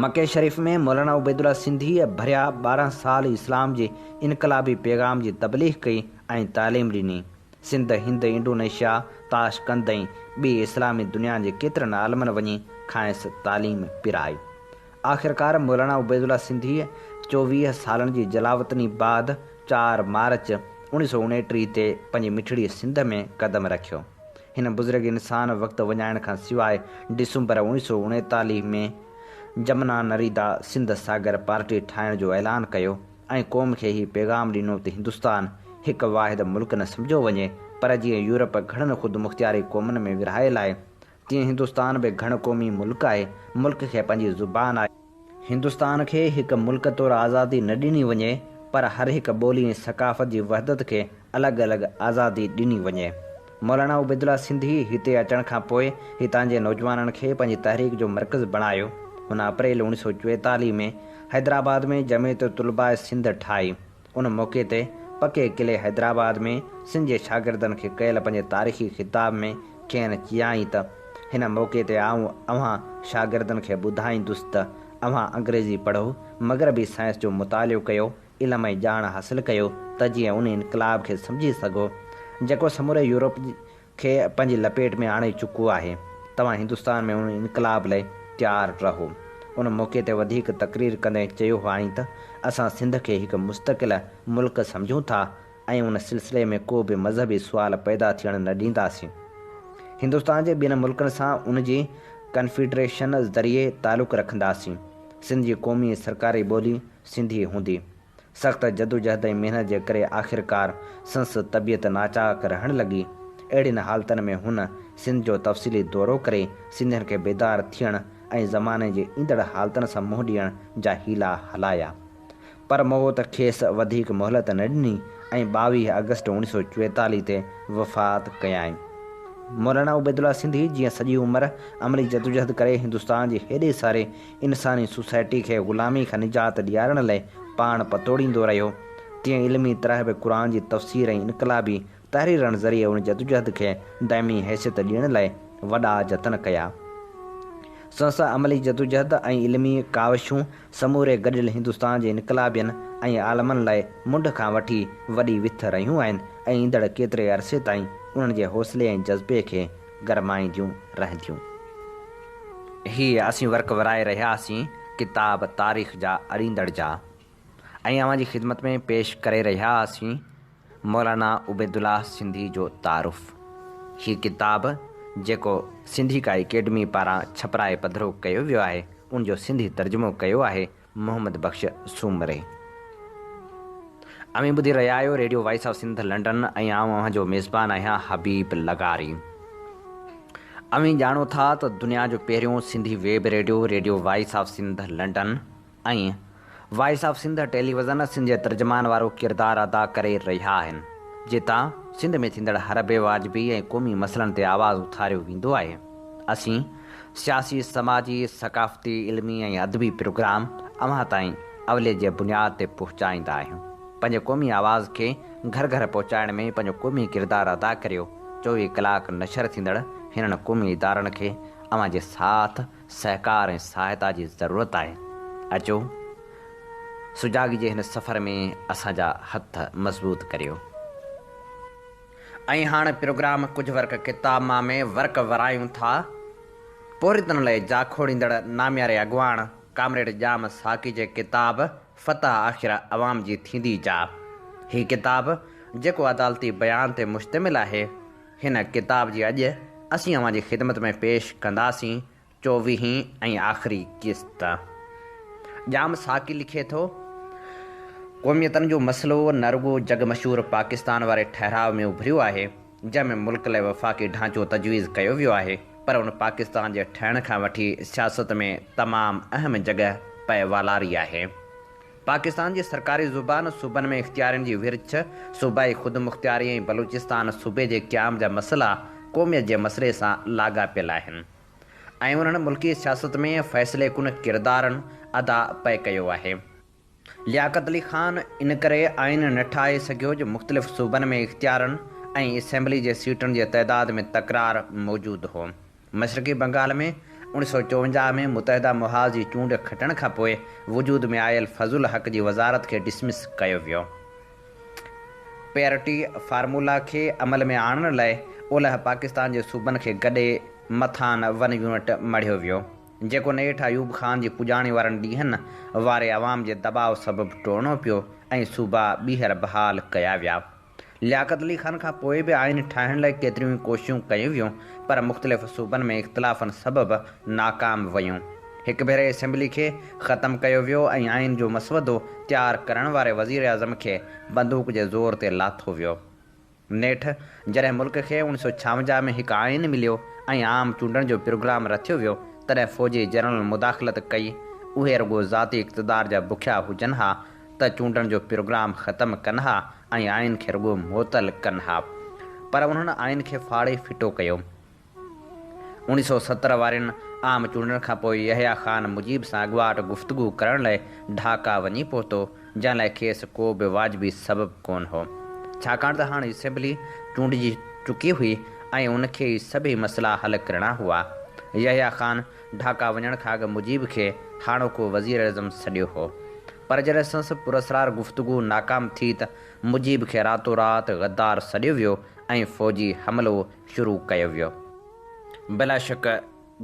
مڪي شريف ۾ مولانا عبيدالله سنڌيء ڀريا 12 سال اسلام جي انقلابي پيغام جي تبليغ ڪئي ۽ تعليم ڏني. سنڌ، هند، انڊونيشيا، تاشقند ۽ ٻي اسلامي دنيا جي ڪيترن عالمن وڃي کانئس تعليم پرائي. آخرڪار مولانا عبيدالله سنڌيء 24 سالن جي جلاوطني بعد چار مارچ اوڻيھ سو اڻيٽيھ تي پنهنجي مٺڙي سنڌ ۾ قدم رکيو. هن بزرگ انسان وقت وڃائڻ کان سواء ڊسمبر اوڻيھ سو اڻيتاليھ ۾ جمنا نريدا سنڌ ساگر پارٽي ٺاهڻ جو اعلان ڪيو ۽ قوم کي هي پيغام ڏنو ته هندستان هڪ واحد ملڪ نه سمجهيو وڃي پر جيئن يورپ گهڻن خودمختياري قومن ۾ ورهايل آهي تيئن هندستان به گهڻ قومي ملڪ آهي، ملڪ کي پنهنجي زبان آهي. هندستان کي هڪ ملڪ طور آزادي نه ڏني وڃي پر هر هڪ ٻولي ۽ ثقافت جي وحدت کي الڳ الڳ آزادي ڏني وڃي. مولانا عبيدالله سنڌي هتي اچڻ کان پوء هتان جي نوجوانن کي پنهنجي تحريڪ جو مرڪز بڻايو. هن اپريل اوڻيھ سو چوئيتاليھ ۾ حيدرآباد ۾ جمعيت طلباء سنڌ ٺاهي. ان موقعي تي پڪي قلعي حيدرآباد ۾ سنڌ جي شاگردن کي ڪيل پنهنجي تاريخي خطاب ۾ کين چيائين ته، هن موقعي تي آئون اوهان شاگردن کي ٻڌائيندس ته اوهان انگريزي پڙهو، مغربي سائنس جو مطالعو ڪيو، علم ۽ ڄاڻ حاصل ڪيو ته جيئن ان انقلاب کي سمجهي سگهو، جيڪو سموري يورپ کي پنهنجي لپيٽ ۾ آڻي چڪو آهي. توهان هندستان ۾ ان انقلاب لئه تيار رهو. ان موقعي تي وڌيڪ تقرير ڪندي چيو هئائين ته اسان سنڌ کي هڪ مستقل ملڪ سمجهون ٿا ۽ ان سلسلي ۾ ڪو به مذهبي سوال پيدا ٿيڻ نه ڏينداسين. هندستان جي ٻين ملڪن سان ان جي ڪنفيڊريشن ذريعي تعلق رکنداسين. سنڌ جي قومي ۽ سرڪاري ٻولي سنڌي هوندي. سخت جدوجهد ۽ محنت جي ڪري آخرڪار سندس طبيعت ناچاڪ رهڻ لڳي. اهڙين حالتن ۾ هن سنڌ جو تفصيلي دورو ڪري سنڌين کي بيدار ٿيڻ ۽ زماني جي ايندڙ حالتن سان منهن ڏيڻ جا حيلا هلايا. پر موت کيس وڌيڪ مهلت نه ڏني ۽ 22 آگسٽ اوڻيھ سو چوئيتاليھ تي وفات ڪيائين. مولانا عبيدالله سنڌي جيئن سڄي عمر عملي جدوجهد ڪري هندستان جي هيڏي ساري انساني سوسائٽي کي غلامي کان نجات ڏيارڻ لئه پاڻ پتوڙيندو رهيو، تيئن علمي طرح به قرآن جي تفسير ۽ انقلابي تحريرن ذريعي ان جدوجهد کي دائمي حيثيت ڏيڻ لئه وڏا جتن ڪيا. سندس عملي جدوجهد ۽ علمي ڪاوشون سموري گڏيل هندستان جي انقلابين ۽ عالمن لاء منڍ کان وٺي وڏي وٿ رهيون آهن ۽ ايندڙ ڪيتري عرصي تائين انهن جي حوصلي ۽ جذبي کي گرمائينديون رهنديون. هي اسين ورق ورائي رهياسين ڪتاب تاريخ جا اڏيندڙ جا ۽ اوهان جي خدمت ۾ پيش ڪري رهياسين مولانا عبيدالله سنڌي جو تعارف. هي ڪتاب جيڪو سنڌيڪا اڪيڊمي پاران ڇپرائي پڌرو ڪيو ويو آهي، ان جو سنڌي ترجمو ڪيو آهي محمد بخش سومري. اوهين ٻڌي رهيا آهيو radio voice of Sindh London ۽ آئون اوهان جو ميزبان آهيان حبيب لغاري. اوهين ڄاڻو ٿا ته دنيا جو پهريون Sindhi web radio, radio voice of Sindh London ۽ voice of Sindh television Sindh جي ترجمان وارو ڪردار ادا ڪري رهيا آهن، جتان سنڌ ۾ ٿيندڙ هر بي واجبي ۽ قومي مسئلن تي آواز اٿاريو ويندو آهي. اسين سياسي، سماجي، ثقافتي، علمي ۽ ادبي پروگرام اوهان تائين اوليت جي بنياد تي پهچائيندا آهيون. پنهنجي قومي آواز کي گهر گهر پهچائڻ ۾ پنهنجو قومي ڪردار ادا ڪريو. 24 ڪلاڪ نشر ٿيندڙ هنن قومي ادارن کي اوهان جي ساٿ، سهڪار ۽ سهائتا جي ضرورت آهي. اچو سجاڳي جي هن سفر ۾ اسان جا هٿ مضبوط ڪريو. ۽ هاڻ پروگرام ڪجهه ورق ڪتاب مان ۾ ورق ورايون ٿا. پورهيتن لئه جاکوڙيندڙ نامياري اڳواڻ ڪامريڊ ڄام ساقي جي ڪتاب فتح آخر عوام جي ٿيندي جا هي ڪتاب جيڪو عدالتي بيان تي مشتمل آهي هن ڪتاب جي اڄ اسين اوهان جي خدمت ۾ پيش ڪنداسين چوويهين ۽ آخري قسط. ڄام ساقي لکي ٿو، قوميتن جو مسئلو نه رڳو جڳ مشهور پاڪستان واري ٺهراء ۾ اڀريو آهي، جنهن ۾ ملڪ لاء وفاقي ڍانچو تجويز ڪيو ويو آهي، پر ان پاڪستان جي ٺهڻ کان وٺي سياست ۾ تمام اهم جڳهه پئي والاري آهي. پاڪستان جي سرڪاري زبان، صوبن ۾ اختيارين جي ورڇ، صوبائي خودمختياري ۽ بلوچستان صوبي جي قيام جا مسئلا قوميت جي مسئلي سان لاڳاپيل آهن. ۽ انهن ملڪي سياست ۾ فيصلي ڪن ڪردارن ادا پئي ڪيو آهي. لياقت علي خان ان ڪري آئين نه ٺاهي سگهيو جو مختلف صوبن ۾ اختيارن ۽ اسيمبلي جي سيٽن جي تعداد ۾ تڪرار موجود هو. مشرقي بنگال ۾ 1954 ۾ متحده محاذ جي چونڊ کٽڻ کانپوء وجود ۾ آيل فضل الحق جي وزارت کي ڊسمس ڪيو ويو. پيرٽي فارمولا کي عمل ۾ آڻڻ لاء اولهه پاڪستان جي صوبن کي گڏي مٿان ون يونٽ مڙهيو ويو، جيڪو نيٺ ايوب خان جي پڄاڻي وارن ڏينهن واري عوام جي دٻاء سبب ٽوڙڻو پيو ۽ صوبا ٻيهر بحال ڪيا ويا. لياقت علي خان کان پوء به آئين ٺاهڻ لاء ڪيتريون ئي ڪوششون ڪيون ويون پر مختلف صوبن ۾ اختلافن سبب ناڪام ويون. هڪ ڀيري اسيمبلي کي ختم ڪيو ويو ۽ آئين جو مسودو تيار ڪرڻ واري وزيراعظم کي بندوق جي زور تي لاٿو ويو. نيٺ جڏهن ملڪ کي 1956 ۾ هڪ آئين مليو ۽ عام چونڊن جو پروگرام رٿيو ويو تڏهن فوجي جنرلن مداخلت ڪئي. اهي رڳو ذاتي اقتدار جا بکيا هجن ها ته چونڊن جو پروگرام ختم ڪن ها ۽ آئين کي رڳو معطل ڪن ها. پر انهن آئين کي ڦاڙي ڦٽو ڪيو. 1970 وارين عام چونڊن کان پوء يحيٰ خان مجيب سان اڳواٽ گفتگو ڪرڻ لاء ڍاڪا وڃي پهتو، جنهن لاء کيس ڪو به واجبي سبب ڪونه هو. ڇاڪاڻ ته هاڻ اسيمبلي چونڊجي چڪي هئي ۽ ان کي ئي سڀئي مسئلا حل ڪرڻا هئا. يحيٰ خان ڍاڪا وڃڻ کان اڳ مجيب کي هاڻوڪو وزيراعظم سڏيو هو. پر جڏهن سندس پراسرار گفتگو ناڪام ٿي ته مجيب کي راتو رات غدار سڏيو ويو ۽ فوجي حملو شروع ڪيو ويو. بلاشڪ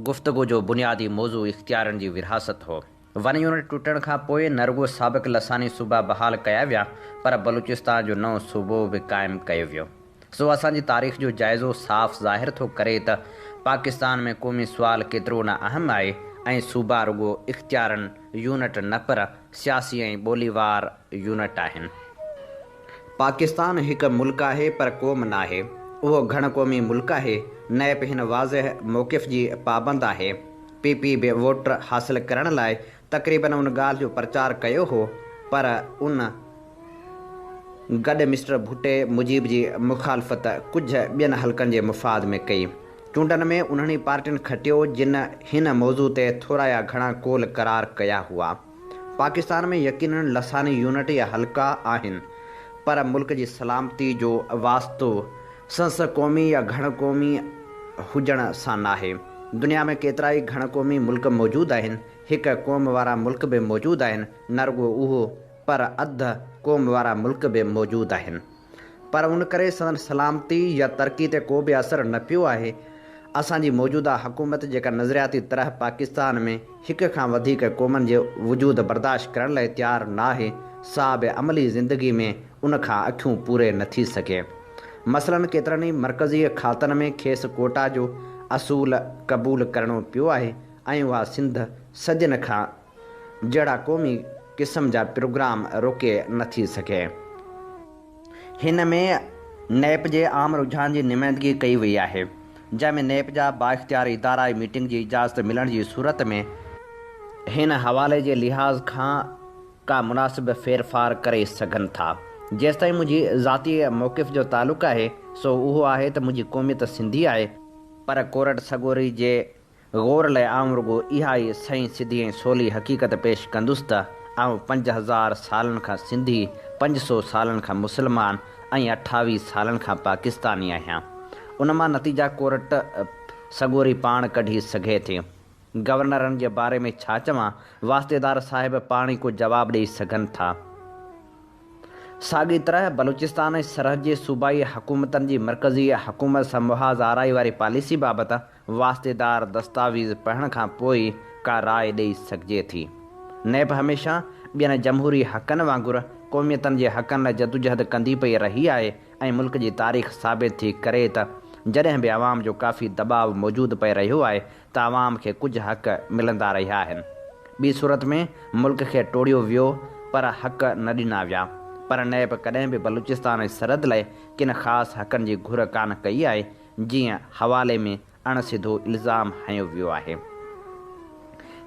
گفتگو جو بنيادي موضوع اختيارن جي ورهاست هو. ون يونٽ ٽٽڻ کان پوء نه رڳو سابق لساني صوبا بحال ڪيا ويا پر بلوچستان جو نئون صوبو به قائم ڪيو ويو. سو اسان جي تاريخ جو جائزو صاف ظاهر ٿو ڪري ته پاڪستان ۾ قومي سوال ڪيترو نه اهم آهي ۽ صوبا رڳو اختيارن يونٽ نه پر سياسي ۽ ٻوليوار يونٽ آهن. پاڪستان هڪ ملڪ آهي پر قوم ناهي. اهو گهڻ قومي ملڪ آهي. نيپ هن واضح موقف جي پابند آهي. پي پي به ووٽ حاصل ڪرڻ لاء تقريبن ان ڳالهه جو پرچار ڪيو هو پر ان گڏ مسٽر ڀٽي مجيب جي مخالفت ڪجهه ٻين حلقن جي مفاد ۾ ڪئي. چونڊن ۾ انهن ئي پارٽين کٽيو جن هن موضوع تي ٿورا يا گهڻا قول قرار ڪيا هئا. پاڪستان ۾ يقينن لساني يونٽ يا حلقا آهن پر ملڪ جي سلامتي جو واسطو سنس قومي يا گهڻ قومي هجڻ سان ناهي. دنيا ۾ ڪيترائي گهڻ قومي ملڪ موجود آهن، هڪ قوم وارا ملڪ به موجود آهن، نه رڳو اهو پر اڌ قوم وارا ملڪ به موجود آهن. پر ان ڪري سندن سلامتي يا ترقي تي ڪو به اثر نه پيو آهي. اسان جي موجوده حڪومت جيڪا نظرياتي طرح پاڪستان ۾ هڪ کان وڌيڪ قومن جي وجود برداشت ڪرڻ لاء تيار ناهي، سا به عملي زندگي ۾ ان کان اکيون پوري نه ٿي سگهي. مثلاً ڪيترن ئي مرڪزي کاتن ۾ کيس ڪوٽا جو اصول قبول ڪرڻو پيو آهي ۽ اها سنڌ صدين کان جهڙا قومي قسم جا پروگرام روڪي نه ٿي سگهي. هن ۾ نيپ جي عام رجحان جي نمائندگي ڪئي وئي آهي، جنهن ۾ نيپ جا بااختيار ادارا ميٽنگ جي اجازت ملڻ جي صورت ۾، هن حوالي جي لحاظ کان ڪا مناسب ڦيرڦار ڪري سگهن ٿا. جيستائين منهنجي ذاتي موقف جو تعلق آهي، سو اهو آهي ته منهنجي قوميت سنڌي آهي، پر ڪورٽ سڳوري جي غور لاء آئون رڳو اها ئي سئين سڌي ۽ سولي حقيقت پيش ڪندس ته آئون 5000 سالن کان سنڌي، 500 سالن کان مسلمان ۽ 28 سالن کان پاڪستاني آهيان. ان مان نتيجا ڪورٽ سڳوري پاڻ ڪڍي سگهي ٿي. گورنرن جي باري ۾ ڇا چوان، واسطيدار صاحب پاڻ ئي ڪو جواب ڏيئي سگهن ٿا. ساڳي طرح بلوچستان ۽ سرحد جي صوبائي حڪومتن جي مرڪزي حڪومت سان محاذ آرائي واري پاليسي بابت واسطيدار دستاويز پڙهڻ کان پوء ئي ڪا راء ڏيئي سگهجي ٿي. نيپ هميشه ٻين جمهوري حقن وانگر قوميتن جي حقن لاء جدوجهد ڪندي پئي رهي آهي ۽ ملڪ جي تاريخ ثابت ٿي ڪري ته جڏهن به عوام جو ڪافي دٻاء موجود پئي رهيو آهي ته عوام کي ڪجهه حق ملندا رهيا آهن. ٻي صورت ۾ ملڪ کي ٽوڙيو ويو پر حق نه ڏنا ويا. پر نيب ڪڏهن به بلوچستان ۽ سرحد لاء ڪن خاص حقن جي گهر ڪانه ڪئي آهي، جيئن حوالي ۾ اڻ سڌو الزام هنيو ويو آهي.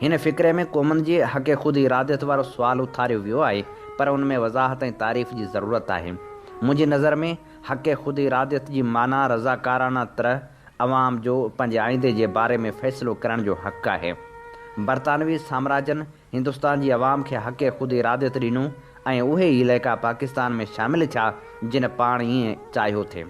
هن فقري ۾ قومن جي حق خود اراديت وارو سوال اٿاريو ويو آهي، پر ان ۾ وضاحت ۽ تعريف جي ضرورت آهي. منهنجي نظر ۾ حق خود اراديت جي معنيٰ رضاڪارانه طرح عوام جو پنهنجي آئيندي جي باري ۾ فيصلو ڪرڻ جو حق آهي. برطانوي سامراجن هندستان جي عوام کي حق خود اراديت ڏنو ۽ اهي ئي علائقا پاڪستان ۾ شامل ٿيا جن پاڻ ائين چاهيو ٿي.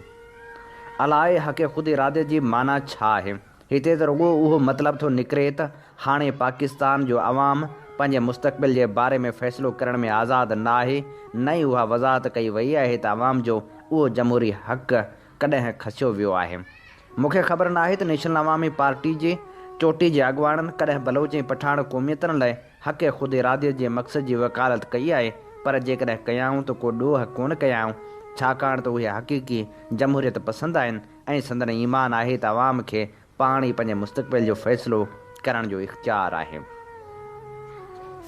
الائي حق خود اراديت جي معنيٰ ڇا آهي؟ هتي ته رڳو اهو مطلب ٿو نڪري ته هاڻي پاڪستان جو عوام پنهنجي مستقبل جي باري ۾ فيصلو ڪرڻ ۾ آزاد نه آهي نه ئي اها وضاحت ڪئي وئي آهي ته عوام جو اهو جمهوري حق ڪڏهن کسيو ويو آهي. مون کي خبر ناهي ته نيشنل عوامي پارٽي جي چوٽي جي اڳواڻن ڪڏهن بلوچ ۽ پٺاڻ قوميتن لاء حق خود اراديت جي مقصد جي وڪالت ڪئي آهي پر جيڪڏهن ڪيائون ته ڪو ڏوهه ڪونه ڪيائون ڇاڪاڻ ته اهي حقيقي جمهوريت پسند آهن ۽ سندن ايمان آهي ته عوام کي پاڻ ئي پنهنجي مستقبل جو فيصلو ڪرڻ جو اختيار آهي.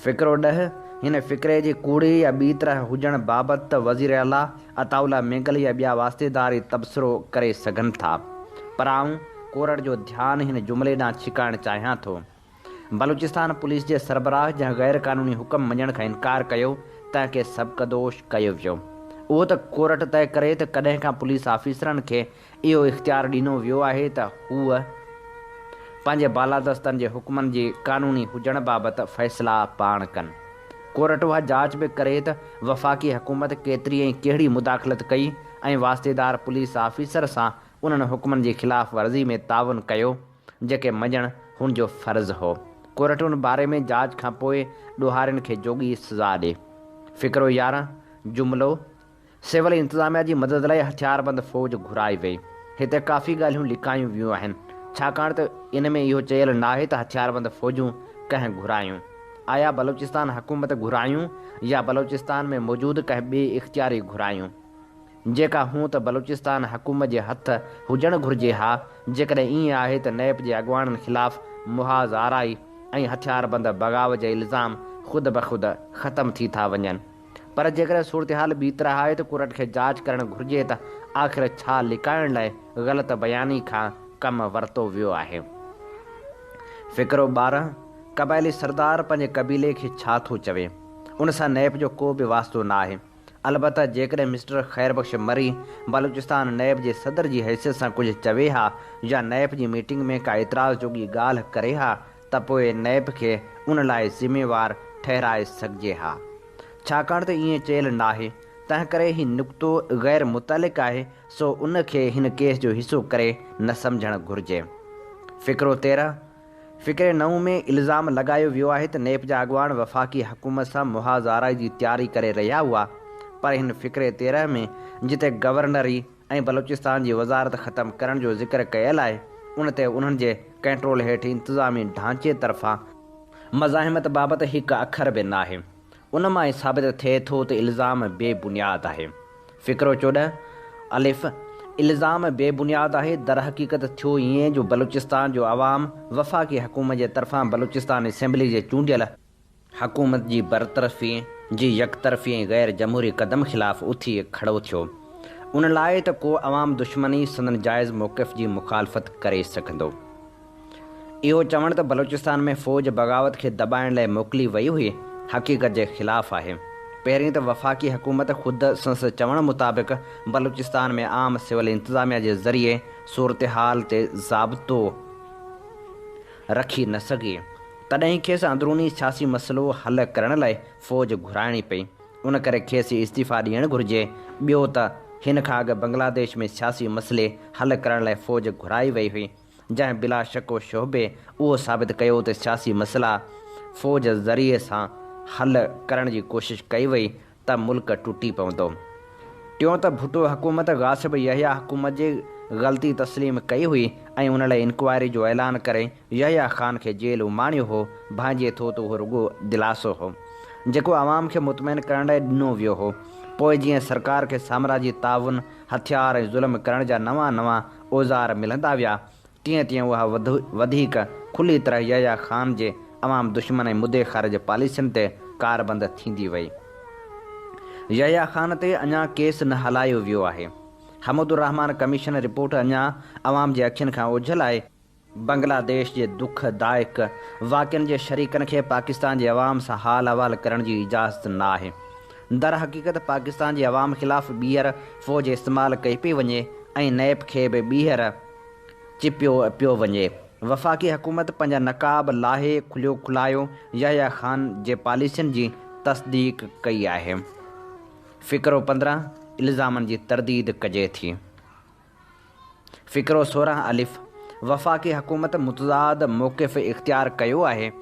فقرو ڏهه، هن فقري جي ڪوڙي يا ٻي طرح هجڻ بابت ته وزير اعليٰ عطاء الله مينگل يا ٻيا واسطيدار ئي تبصرو ڪري سگهن ٿا. پر آئون ڪورٽ جو ڌيان هن جملي ڏانهن ڇڪائڻ چاهيان ٿو. بلوچستان پوليس جي سربراهه جنهن غير قانوني حڪم مڃڻ کان انڪار ڪيو، تنهن کي سبڪدوش ڪيو ويو. اهو ته ڪورٽ طئي ڪري ته ڪڏهن کان پوليس آفيسرن کي اهو اختيار ڏنو ويو آهي ته هو پنهنجي بالادستن جي حڪمن جي قانوني هجڻ بابت فيصلا پاڻ ڪن. ڪورٽ اها جاچ به ڪري ته وفاقي حڪومت ڪيتري ۽ ڪهڙي مداخلت ڪئي ۽ واسطيدار پوليس آفيسر سان انهن حڪمن جي خلاف ورزي ۾ تعاون ڪيو، جيڪي مڃڻ هن جو فرض هو. ڪورٽ ان باري ۾ جاچ کانپوء ڏوهارين کي جوڳي سزا ڏي. فقرو 11، جملو، سول انتظاميا جي مدد لاء هٿياربند فوج گهرائي وئي. هتي ڪافي ڳالهيون لڪايون ويون آهن، ڇاڪاڻ ته ان ۾ اهو چيل ناهي ته هٿياربند فوجون ڪنهن گهرايون. آيا بلوچستان حڪومت گهرايون يا بلوچستان ۾ موجود ڪنهن ٻئي اختياري گهرايون. جيڪا هون ته بلوچستان حڪومت جي هٿ هجڻ گهرجي ها، جيڪڏهن ائين آهي ته نيپ جي اڳواڻن خلاف محاذ آرائي ۽ هٿياربند بغاوت جا الزام خود بخود ختم ٿي ٿا وڃن. پر جيڪڏهن صورتحال ٻي طرح آهي ته ڪورٽ کي جاچ ڪرڻ گهرجي ته آخر ڇا لڪائڻ لاء غلط بياني کان ڪم ورتو ويو آهي. فقرو 12، قبائلي سردار پنهنجي قبيلي کي ڇا ٿو چوي؟ ان سان نيب جو ڪو به واسطو نه آهي. البته جيڪڏهن مسٽر خير بخش مري بلوچستان نيب جي صدر جي حيثيت سان ڪجهه چوي ها يا نيب جي ميٽنگ ۾ ڪا اعتراض جوڳي ڳالهه ڪري ها ته پوء نيب کي ان لاء ذميوار ٺهرائي سگهجي ها. ڇاڪاڻ ته ائين چيل ناهي، تنهنڪري هي نقطو غير متعلق آهي، سو ان کي هن ڪيس جو حصو ڪري نه سمجهڻ گهرجي. فقرو 13، فقري نو ۾ الزام لڳايو ويو آهي ته نيب جا اڳواڻ وفاقي حڪومت سان محاذ آرائي جي تياري ڪري رهيا هئا، پر هن فقري 13 ۾ جتي گورنري ۽ بلوچستان جي وزارت ختم ڪرڻ جو ذڪر ڪيل آهي، ان تي انهن جي ڪنٽرول هيٺ انتظامي ڍانچي طرفان مزاحمت بابت هڪ اکر به ناهي. ان مان ئي ثابت ٿئي ٿو ته الزام بي بنياد آهي. فقرو 14، الف، الزام بي بنياد آهي، درحقيقت ٿيو ائين جو بلوچستان جو عوام وفاقي حڪومت جي طرفان بلوچستان اسيمبلي جي چونڊيل حڪومت جي برطرفي جي يڪطرفي ۽ غير جمهوري قدم خلاف اٿي کڙو ٿيو، ان لاء ته ڪو عوام دشمن ئي سندن جائز موقف جي مخالفت ڪري سگهندو. اهو چوڻ ته بلوچستان ۾ فوج بغاوت کي دٻائڻ لاء موڪلي وئي هئي، حقيقت جي خلاف آهي. پهرين ته وفاقي حڪومت خود سندس چوڻ مطابق بلوچستان ۾ عام سول انتظاميا جي ذريعي صورتحال تي ضابطو رکي نه سگهي، تڏهن کيس اندروني سياسي مسئلو حل ڪرڻ لاء فوج گهرائڻي پئي، ان ڪري کيس استعيفيٰ ڏيڻ گهرجي. ٻيو ته هن کان اڳ بنگلاديش ۾ سياسي مسئلي حل ڪرڻ لاء فوج گهرائي وئي هئي. جنهن بلا شڪ و شبهي اهو ثابت ڪيو ته سياسي مسئلا فوج ذريعي سان حل ڪرڻ جي ڪوشش ڪئي وئي ته ملڪ ٽٽي پوندو. ٽيون ته ڀٽو حڪومت غاصب يحيٰ حڪومت جي غلطي تسليم ڪئي هئي ۽ ان لاء انڪوائري جو اعلان ڪري يحيٰ خان کي جيل اماڻيو هو، ڀانئجي ٿو ته اهو رڳو دلاسو هو، جيڪو عوام کي مطمئن ڪرڻ لاء ڏنو ويو هو. پوء جيئن سرڪار کي سامراجي تعاون، هٿيار ۽ ظلم ڪرڻ جا نوان نوان اوزار ملندا ويا، تيئن تيئن اها وڌيڪ کلي طرح يحيٰ خان جي عوام دشمن ۽ مدي خارج پاليسين تي ڪاربند ٿيندي وئي. يحيٰ خان تي اڃا ڪيس نه هلايو ويو آهي. حمود الرحمان ڪميشن رپورٽ اڃا عوام جي اکين کان اوجهل آهي. بنگلاديش جي دک دائڪ واقعن جي شريڪن کي پاڪستان جي عوام سان حال احوال ڪرڻ جي اجازت نه آهي. درحقيقت پاڪستان جي عوام خلاف ٻيهر فوج استعمال ڪئي پئي وڃي ۽ نيپ کي به ٻيهر چپيو پيو وڃي. وفاقي حڪومت پنهنجا نقاب لاهي کليو کلايو يحيٰ خان جي پاليسين جي تصديق ڪئي آهي. فقرو 15، الزامن جي ترديد ڪجي ٿي. فقرو 16 الف، وفاقي حڪومت متضاد موقف اختيار ڪيو آهي،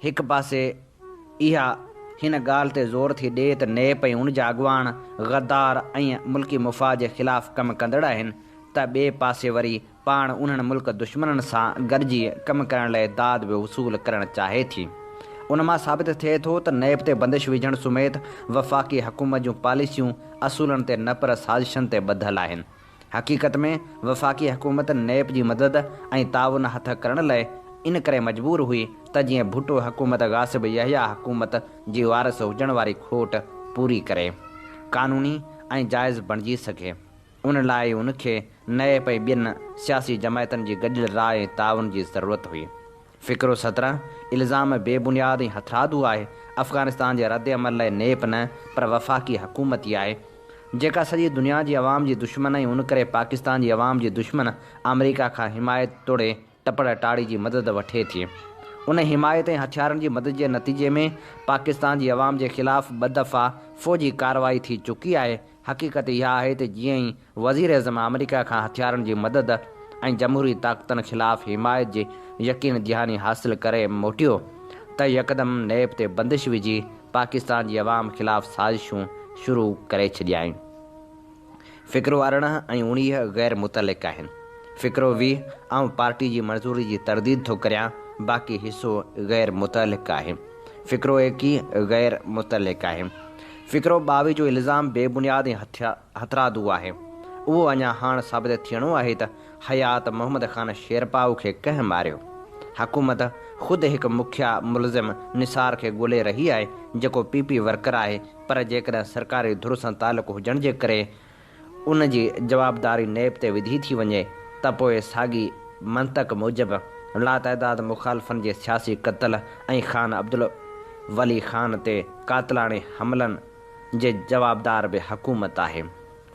هڪ پاسي اها هن ڳالهه تي زور ٿي ڏئي ته نيپ ۽ ان جا اڳواڻ غدار ۽ ملڪي مفاد جي خلاف ڪم ڪندڙ آهن ته ٻئي پاسي وري پاڻ انهن ملڪ دشمنن سان گڏجي ڪم ڪرڻ لاء داد به وصول ڪرڻ چاهي ٿي. ان مان ثابت ٿئي ٿو ته نيپ تي بندش وجهڻ سميت وفاقي حڪومت جون پاليسيون اصولن تي نه پر سازشن تي ٻڌل آهن. حقيقت ۾ وفاقي حڪومت نيپ جي مدد ۽ تعاون هٿ ڪرڻ لاء ان ڪري مجبور هئي ته جيئن ڀٽو حڪومت غاصب يحيٰ حڪومت جي وارث هجڻ واري کوٽ پوري ڪري قانوني ۽ جائز بڻجي سگهي. ان لاء ئي ان کي نيپ ۽ ٻين سياسي جماعتن جي گڏيل راء ۽ تعاون جي ضرورت هئي. فقرو 17، الزام بي بنياد ۽ هٿرادو آهي، افغانستان جي رد عمل لاء نيپ نه پر وفاقي حڪومت ئي آهي، جيڪا سڄي دنيا جي عوام جي دشمن ۽ ان ڪري پاڪستان جي عوام جي دشمن آمريڪا کان حمايت توڙي ٽپڙ ٽاڙي جي مدد وٺي ٿي. ان حمايت ۽ هٿيارن جي مدد جي نتيجي ۾ پاڪستان جي عوام جي خلاف ٻه دفعا فوجي ڪارروائي ٿي چڪي آهي، حقيقت اها آهي ته جيئن ئي وزيراعظم آمريڪا کان هٿيارن جي مدد ۽ جمهوري طاقتن خلاف حمايت جي يقين دهاني حاصل ڪري موٽيو ته يڪدم نيب تي بندش وجهي پاڪستان جي عوام خلاف سازشون شروع ڪري ڇڏيائين. فقرو 18 ۽ 19 غير متعلق آهن. فقرو 20 آئون پارٽي جي منظوري جي ترديد ٿو ڪريان باقي حصو غير متعلق آهي. فقرو 21 غير متعلق آهي. فقرو 22 جو الزام بي بنياد ۽ هٿرادو آهي. اهو اڃا هاڻ ثابت ٿيڻو آهي ته حيات محمد خان شيرپائو کي ڪنهن ماريو؟ حڪومت خود هڪ مکيه ملزم نثار کي ڳولي رهي آهي جيڪو پي پي ورڪر آهي پر جيڪڏهن سرڪاري ڌر سان تعلق هجڻ جي ڪري ان جي جوابداري نيب تي وڌي ٿي وڃي ته پوء ساڳي منطق موجب لاتعداد مخالفن جي سياسي قتل ۽ خان عبدالولي خان تي قاتلاڻي حملن جي جوابدار به حڪومت آهي.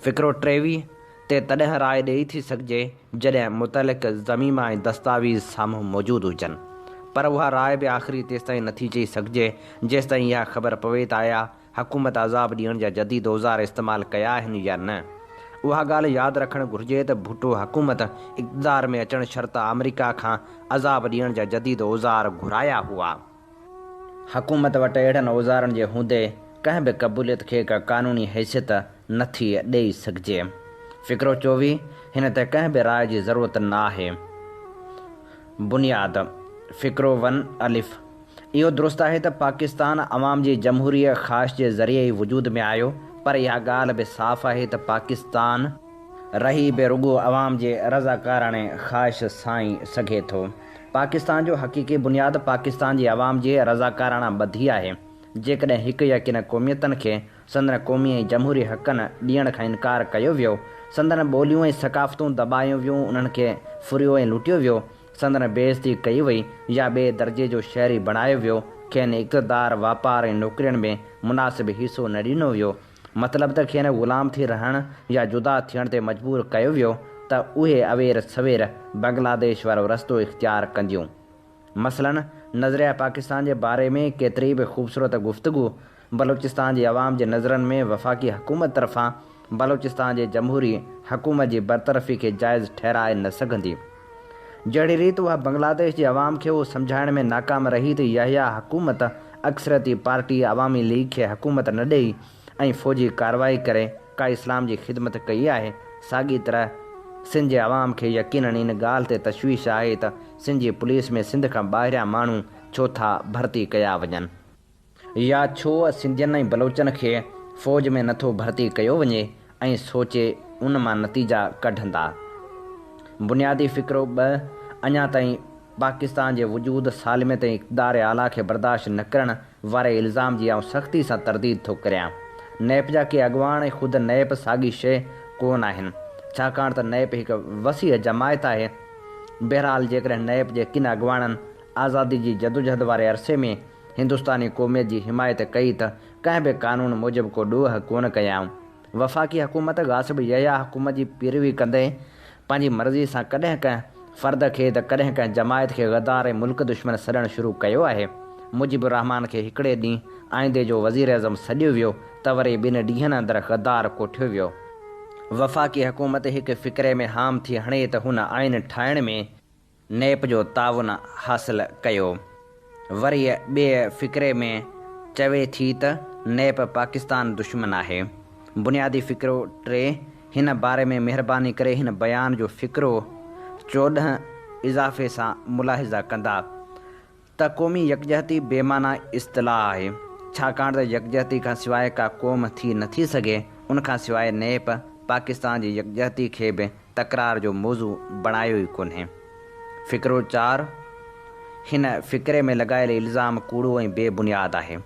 فقرو 23 تي تڏهن راء ڏئي ٿي سگهجي جڏهن متعلق ضميما ۽ دستاويز سامهون موجود هجن. پر اها راء به آخري تيستائين نٿي چئي سگهجي جيستائين اها خبر پوي ته آيا حڪومت عذاب ڏيڻ جا جديد اوزار استعمال ڪيا آهن يا نه. اها ڳالهه ياد رکڻ گهرجي ته ڀٽو حڪومت اقتدار ۾ اچڻ شرط آمريڪا کان عذاب ڏيڻ جا جديد اوزار گهرايا هئا. حڪومت وٽ اهڙن اوزارن جي هوندي ڪنهن به قبوليت کي ڪا قانوني حيثيت نه ٿي ڏئي سگهجي. فقرو 24، هن تي ڪنهن به راء جي ضرورت نه آهي. بنياد، فقرو ون، الف، اهو درست آهي ته پاڪستان عوام جي جمهوري خواهش جي ذريعي ئي وجود ۾ آيو پر اها ڳالهه به صاف آهي ته پاڪستان. رهي به رڳو عوام جي رضاڪاراڻي خواهش سان ئي سگهي ٿو. پاڪستان جو حقيقي بنياد پاڪستان جي عوام جي رضاڪاراڻا ٻڌي آهي. جيڪڏهن هڪ يا ڪن قوميتن کي سندن قومي ۽ جمهوري حقن ڏيڻ کان انڪار ڪيو ويو، سندن ٻوليون ۽ ثقافتون دٻايون ويون، انهن کي ڦريو ۽ لٽيو ويو، سندن بي عزتي ڪئي وئي يا ٻئي درجي جو شهري بڻايو ويو، کين اقتدار، واپار ۽ نوڪرين ۾ مناسب حصو نه ڏنو ويو، مطلب ته کين غلام ٿي رهڻ يا جدا ٿيڻ تي مجبور ڪيو ويو ته اهي اوير سوير بنگلاديش وارو رستو اختيار ڪنديون. مثلاً نظريه پاڪستان جي باري ۾ ڪيتري به خوبصورت گفتگو بلوچستان جي عوام جي نظرن ۾ وفاقي حڪومت طرفان بلوچستان جي جمهوري حڪومت جي برطرفي کي جائز ٺهرائي نه سگهندي. جهڙي ريت اها بنگلاديش جي عوام کي اهو سمجهائڻ ۾ ناڪام رهي ته يحيٰ حڪومت اڪثريتي پارٽي عوامي ليگ کي حڪومت نه ڏئي ۽ فوجي ڪارروائي ڪري ڪا اسلام جي خدمت ڪئي آهي، ساڳي طرح سنڌ جي عوام کي يقينن ان ڳالهه تي تشويش آهي ته سنڌ جي پوليس ۾ سنڌ کان ٻاهريان ماڻهو ڇو ٿا ڀرتي ڪيا وڃن؟ يا ڇو سنڌين ۽ بلوچن کي فوج ۾ نٿو ڀرتي ڪيو وڃي ۽ سوچي ان مان نتيجا ڪڍندا. بنيادي فقرو ٻه، اڃا تائين پاڪستان جي وجود، سالميت ۽ اقتدار اعليٰ کي برداشت نه ڪرڻ واري الزام جي آئون سختي سان ترديد ٿو ڪريان. نيپ جا ڪي اڳواڻ ۽ خود نيپ ساڳي شيء ڪو نه آهن. ڇاڪاڻ ته نيپ هڪ وسيع جماعت آهي. بهرحال جيڪڏهن نيپ جي ڪن اڳواڻن آزادي جي جدوجهد واري عرصي ۾ هندستاني قوميت جي حمايت ڪئي ته ڪنهن به قانون موجب ڪو ڏوهه ڪونه ڪيائون. وفاقي حڪومت غاصب يحيٰ حڪومت جي پيروي ڪندي پنهنجي مرضي سان ڪڏهن ڪنهن فرد کي ته ڪڏهن ڪنهن جماعت کي غدار ۽ ملڪ دشمن سڏڻ شروع ڪيو آهي. مجيب الرحمان کي هڪڙي ڏينهن آئيندي جو وزيراعظم سڏيو ويو ته وري ٻن ڏينهن اندر غدار ڪوٺيو ويو. وفاقي حڪومت هڪ فقري ۾ هام ٿي هڻي ته هن آئين ٺاهڻ ۾. نيپ جو تعاون حاصل ڪيو. وري ٻئي فقري ۾ چوي ٿي ته نيپ پاڪستان دشمن آهي. بنيادي فقرو 3، هن باري ۾ مهرباني ڪري هن بيان جو فقرو 14 اضافي سان ملاحظه ڪندا. ته قومي يڪجهتي بي معنيٰ اصطلاح آهي، ڇاڪاڻ ته يڪجهتي کان سواء ڪا قوم ٿي نه ٿي سگهي، ان کان سواء نيپ پاڪستان جي يڪجهتي کي به تڪرار جو موضوع بڻايو ئي ڪونهي. فقرو چار، هن فقري ۾ لڳايل الزام ڪوڙو ۽ بي بنياد آهي.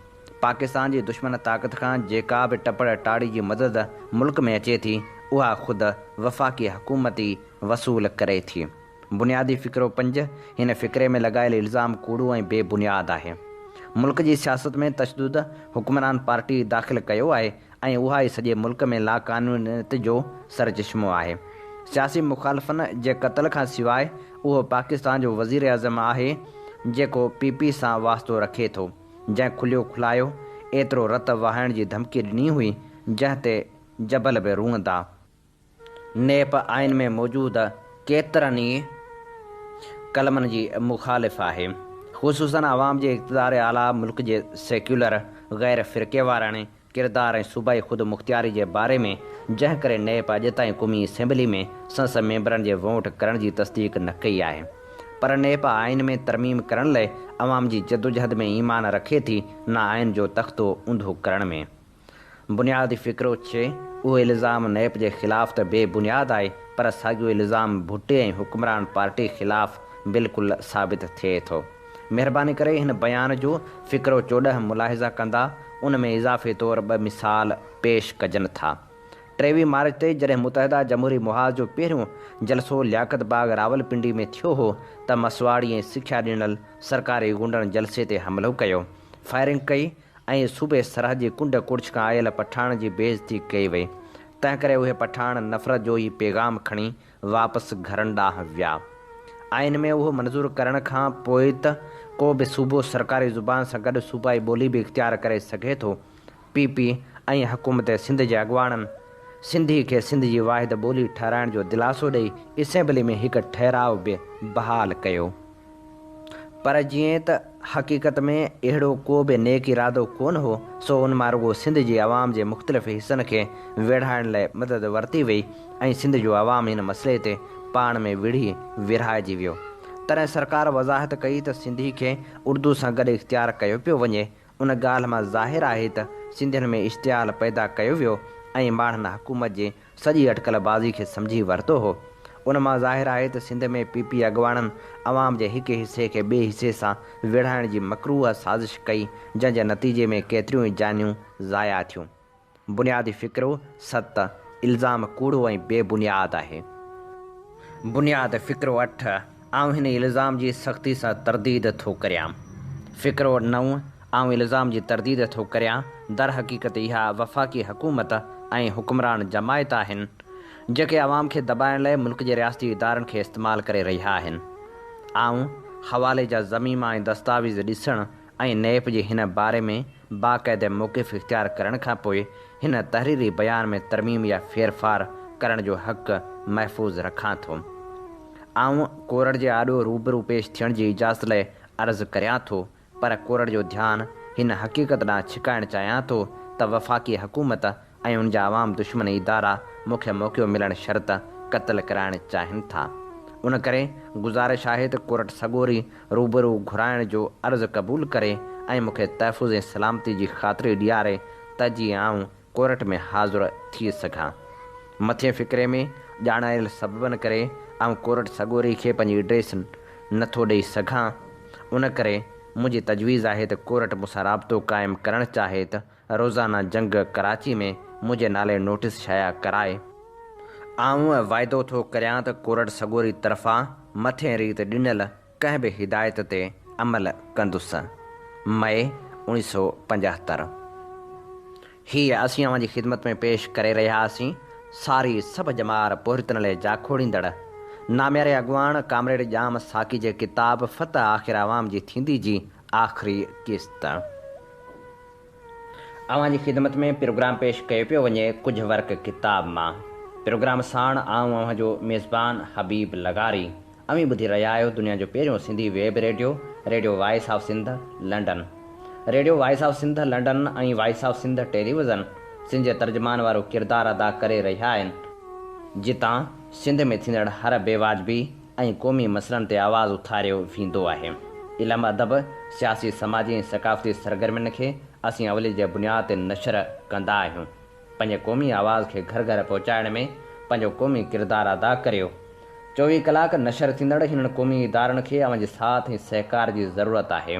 پاڪستان جي دشمن طاقت کان جيڪا به ٽپڙ ٽاڙي جي مدد ملڪ ۾ اچي ٿي، اها خود وفاقي حڪومت ئي وصول ڪري ٿي. بنيادي فقرو پنج، هن فقري ۾ لڳايل الزام ڪوڙو ۽ بي بنياد آهي. ملڪ جي سياست ۾ تشدد حڪمران پارٽي داخل ڪيو آهي ۽ اها ئي سڄي ملڪ ۾ لاقانونيت جو سرچشمو آهي. سياسي مخالفن جي قتل کان سواء اهو پاڪستان جو وزيراعظم آهي جيڪو پي پي سان واسطو رکي ٿو جنهن کليو کلايو ايترو رت وهائڻ جي ڌمڪي ڏني هئي جنهن تي جبل به روئندا. نيپ آئين ۾ موجود ڪيترن ئي قلمن جي مخالف آهي، خصوصاً عوام جي اقتدار اعليٰ، ملڪ جي سيڪيولر، غير فرقيواراڻي ڪردار ۽ صوبائي خودمختياري جي باري ۾، جنهن ڪري نيپ اڄ تائين قومي اسيمبلي ۾ سنس ميمبرن جي ووٽ ڪرڻ جي تصديق نه ڪئي آهي. پر نيپ آئين ۾ ترميم ڪرڻ لئه عوام جي جدوجهد ۾ ايمان رکي ٿي، نه آئين جو تختو اونڌو ڪرڻ ۾. بنيادي فقرو ڇي، اهو الزام نيپ جي خلاف ته بي بنياد آهي پر ساڳيو الزام ڀٽي ۽ حڪمران پارٽي خلاف بلڪل ثابت ٿئي ٿو. مهرباني ڪري هن بيان جو فقرو 14 ملاحظه ڪندا، ان ۾ اضافي طور ٻه مثال پيش ڪجن ٿا. 23 مارچ تي جڏهن متحده جمهوري محاذ جو پهريون جلسو لياقت باغ راولپنڊي ۾ ٿيو هو ته مسواڙي ۽ سکيا ڏنل سرڪاري غنڊن جلسي تي حملو ڪيو، فائرنگ ڪئي ۽ صوبي سرحد جي ڪنڊ ڪڙڇ کان آيل پٺاڻن جي بي عزتي ڪئي وئي، تنهنڪري اهي پٺاڻ نفرت جو ئي پيغام کڻي واپس گهرن ڏانهن ويا. آئين ۾ اهو منظور ڪرڻ کان پوء ته ڪو به صوبو سرڪاري زبان سان گڏ صوبائي ٻولي به اختيار ڪري سگهي ٿو. پي پي ۽ حڪومت سنڌ جي اڳواڻن سنڌي کي سنڌ جي واحد ٻولي ٺهرائڻ جو دلاسو ڏئي اسيمبلي ۾ هڪ ٺهراء به بحال ڪيو. پر جيئن ته حقيقت ۾ اهڙو ڪو به نيڪ ارادو ڪونه هو، سو ان مان رڳو سنڌ جي عوام جي مختلف حصن کي ويڙهائڻ لاء مدد ورتي وئي ۽ سنڌ جو عوام هن مسئلي تي پاڻ ۾ وڙهي ورهائجي ويو. تڏهن سرڪار وضاحت ڪئي ته سنڌي کي اردو سان گڏ اختيار ڪيو پيو وڃي، ان ڳالهه مان ظاهر آهي ته سنڌين ۾ اشتعال پيدا ڪيو ويو ۽ ماڻهن حڪومت جي سڄي اٽڪل بازي کي سمجهي ورتو هو. ان مان ظاهر آهي ته سنڌ ۾ پي پي اڳواڻن عوام جي هڪ حصي کي ٻئي حصي سان ويڙهائڻ جي مڪروهه سازش ڪئي جنهن جي نتيجي ۾ ڪيتريون ئي جانيون ضايع ٿيون. بنيادي فقرو ست، الزام ڪوڙو ۽ بي بنياد آهي. بنياد فقرو اٺ، آئون هن الزام جي سختي سان ترديد ٿو ڪريان. فقرو نو، آئون الزام جي ترديد ٿو ڪريان، درحقيقت اها وفاقي حڪومت ۽ حڪمران جماعت آهن، جيڪي عوام کي دٻائڻ لاء ملڪ جي رياستي ادارن کي استعمال ڪري رهيا آهن. آئون حوالي جا ضميما ۽ دستاويز ڏسڻ ۽ نيپ جي هن باري ۾ باقاعده موقف اختيار ڪرڻ کان پوء هن تحريري بيان ۾ ترميم يا ڦيرڦار ڪرڻ جو حق محفوظ رکان ٿو. آئون ڪورٽ جي آڏو روبرو پيش ٿيڻ جي اجازت لاء عرض ڪريان ٿو پر ڪورٽ جو ڌيان هن حقيقت ڏانهن ڇڪائڻ چاهيان ٿو ته وفاقي حڪومت ۽ ان جا عوام دشمن ادارا مون کي موقعو ملڻ شرط قتل ڪرائڻ چاهين ٿا. ان ڪري گذارش آهي ته ڪورٽ سڳوري روبرو گهرائڻ جو عرض قبول ڪري ۽ مون کي تحفظ ۽ سلامتي جي خاطري ڏياري ته جيئن آئون ڪورٽ ۾ حاضر ٿي سگهان. مٿين فقري ۾ ڄاڻايل سببن ڪري آئون ڪورٽ سڳوري کي پنهنجي ايڊريس نه ٿو ڏئي سگهان. ان ڪري منهنجي تجويز آهي ته ڪورٽ مون سان رابطو قائم ڪرڻ چاهي ته روزانه جنگ ڪراچي ۾ منهنجي نالي نوٽيس شايع ڪرائي. آئون واعدو ٿو ڪريان ته ڪورٽ سڳوري طرفان مٿين ريت ڏنل ڪنهن به هدايت تي عمل ڪندس. مئي 1975. هيء اسين اوهان جي خدمت ۾ پيش ڪري رهيا هئاسين ساري سڀ ڄمار پورهيتن لئه جاکوڙيندڙ نامياري اڳواڻ ڪامريڊ ڄام ساقي جي ڪتاب فتح آخر عوام جي ٿيندي جي آخري قسط. اوهان جي خدمت ۾ پروگرام پيش ڪيو پيو وڃي ڪجهه ورق ڪتاب مان. پروگرام ساڻ آئون اوهان جو ميزبان حبيب لغاري. اوهين ٻڌي رهيا آهيو دنيا جو پهريون Sindhi web radio, radio voice of Sindh, London. Radio voice of Sindh, London ۽ voice of Sindh television Sindh جي ترجمان وارو ڪردار ادا ڪري رهيا آهن، جتان سنڌ ۾ ٿيندڙ هر بيواجبي ۽ قومي مسئلن تي آواز اٿاريو ويندو آهي. علم ادب، سياسي سماجي ۽ ثقافتي سرگرمين کي اسين اوليت جي بنياد تي نشر ڪندا آهيون. پنهنجي قومي آواز کي گهر گهر پهچائڻ ۾ پنهنجو قومي ڪردار ادا ڪريو. 24 ڪلاڪ نشر ٿيندڙ هنن قومي ادارن کي اوهان جي ساٿ ۽ سهڪار جي ضرورت آهي.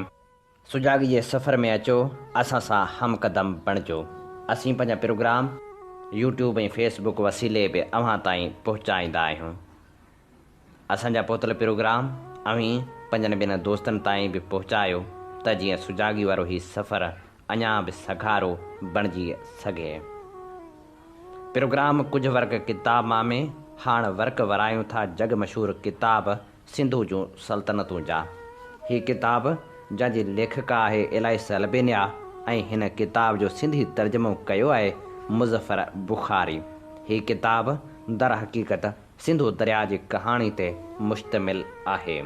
سجاڳي جي سفر ۾ اچو اسان سان هم قدم بڻجو. اسين پنهنجا پروگرام يوٽيوب ۽ فيس بڪ وسيلي به اوهان تائين پهچائيندا آهيون. اسان جا پهتل پروگرام اوهين پنهنجن ٻين دوستن تائين به پهچايو ته جيئن سجاڳي وارو هي سفر اڃا به سگهارو بڻجي سگهي. پروگرام ڪجهه ورق ڪتاب مان ۾ هاڻ ورق ورايون ٿا جڳ مشهور ڪتاب سنڌو جون سلطنتون جا هي ڪتاب جنهن جي ليکڪا آهي الائس البينيا ۽ هن ڪتاب جو سنڌي ترجمو ڪيو آهي مظفر بخاري. هي ڪتاب درحقيقت سنڌو درياء جي ڪهاڻي تي مشتمل آهي.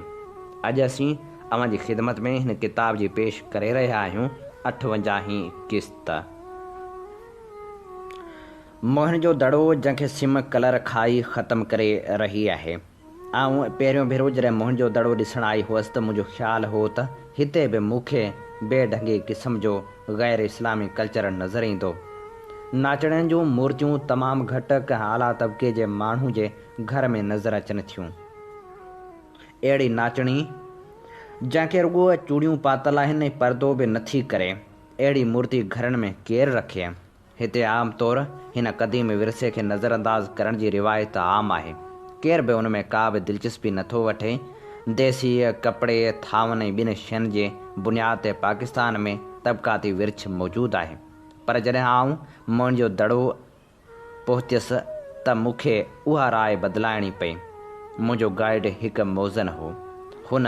اڄ اسين اوهان جي خدمت ۾ هن ڪتاب جي پيش ڪري رهيا آهيون اٺونجاهين قسط. موهن جو دڙو جنهن کي سم ڪلر کائي ختم ڪري رهي آهي. آئون پهريون ڀيرو جڏهن موهن جو دڙو ڏسڻ آئي هئس ته منهنجو خيال هو ته هتي به مون کي بي ڍنگي قسم جو غير اسلامي ڪلچر نظر ايندو. ناچڻين جون مورتيون تمام گهٽ ڪنهن اعليٰ طبقي جي ماڻهو جي گهر ۾ نظر اچن ٿيون. اهڙي ناچڻي، جنهن کي رڳو چوڙيون پاتل آهن ۽ پردو به نٿي ڪري، اهڙي مورتي گهرن ۾ ڪير رکي؟ هتي عام طور هن قديم ورثي کي نظرانداز ڪرڻ جي روايت عام آهي. ڪير به ان ۾ ڪا به دلچسپي نٿو وٺي. ديسي ڪپڙي، ٿانون ۽ ٻين شين جي بنياد تي پاڪستان ۾ طبقاتي ورڇ موجود آهي. پر جڏهن آئون موهن جو دڙو پهتيس ته مون کي اها راء بدلائڻي پئي. منهنجو گائيڊ هڪ موزن هو. هن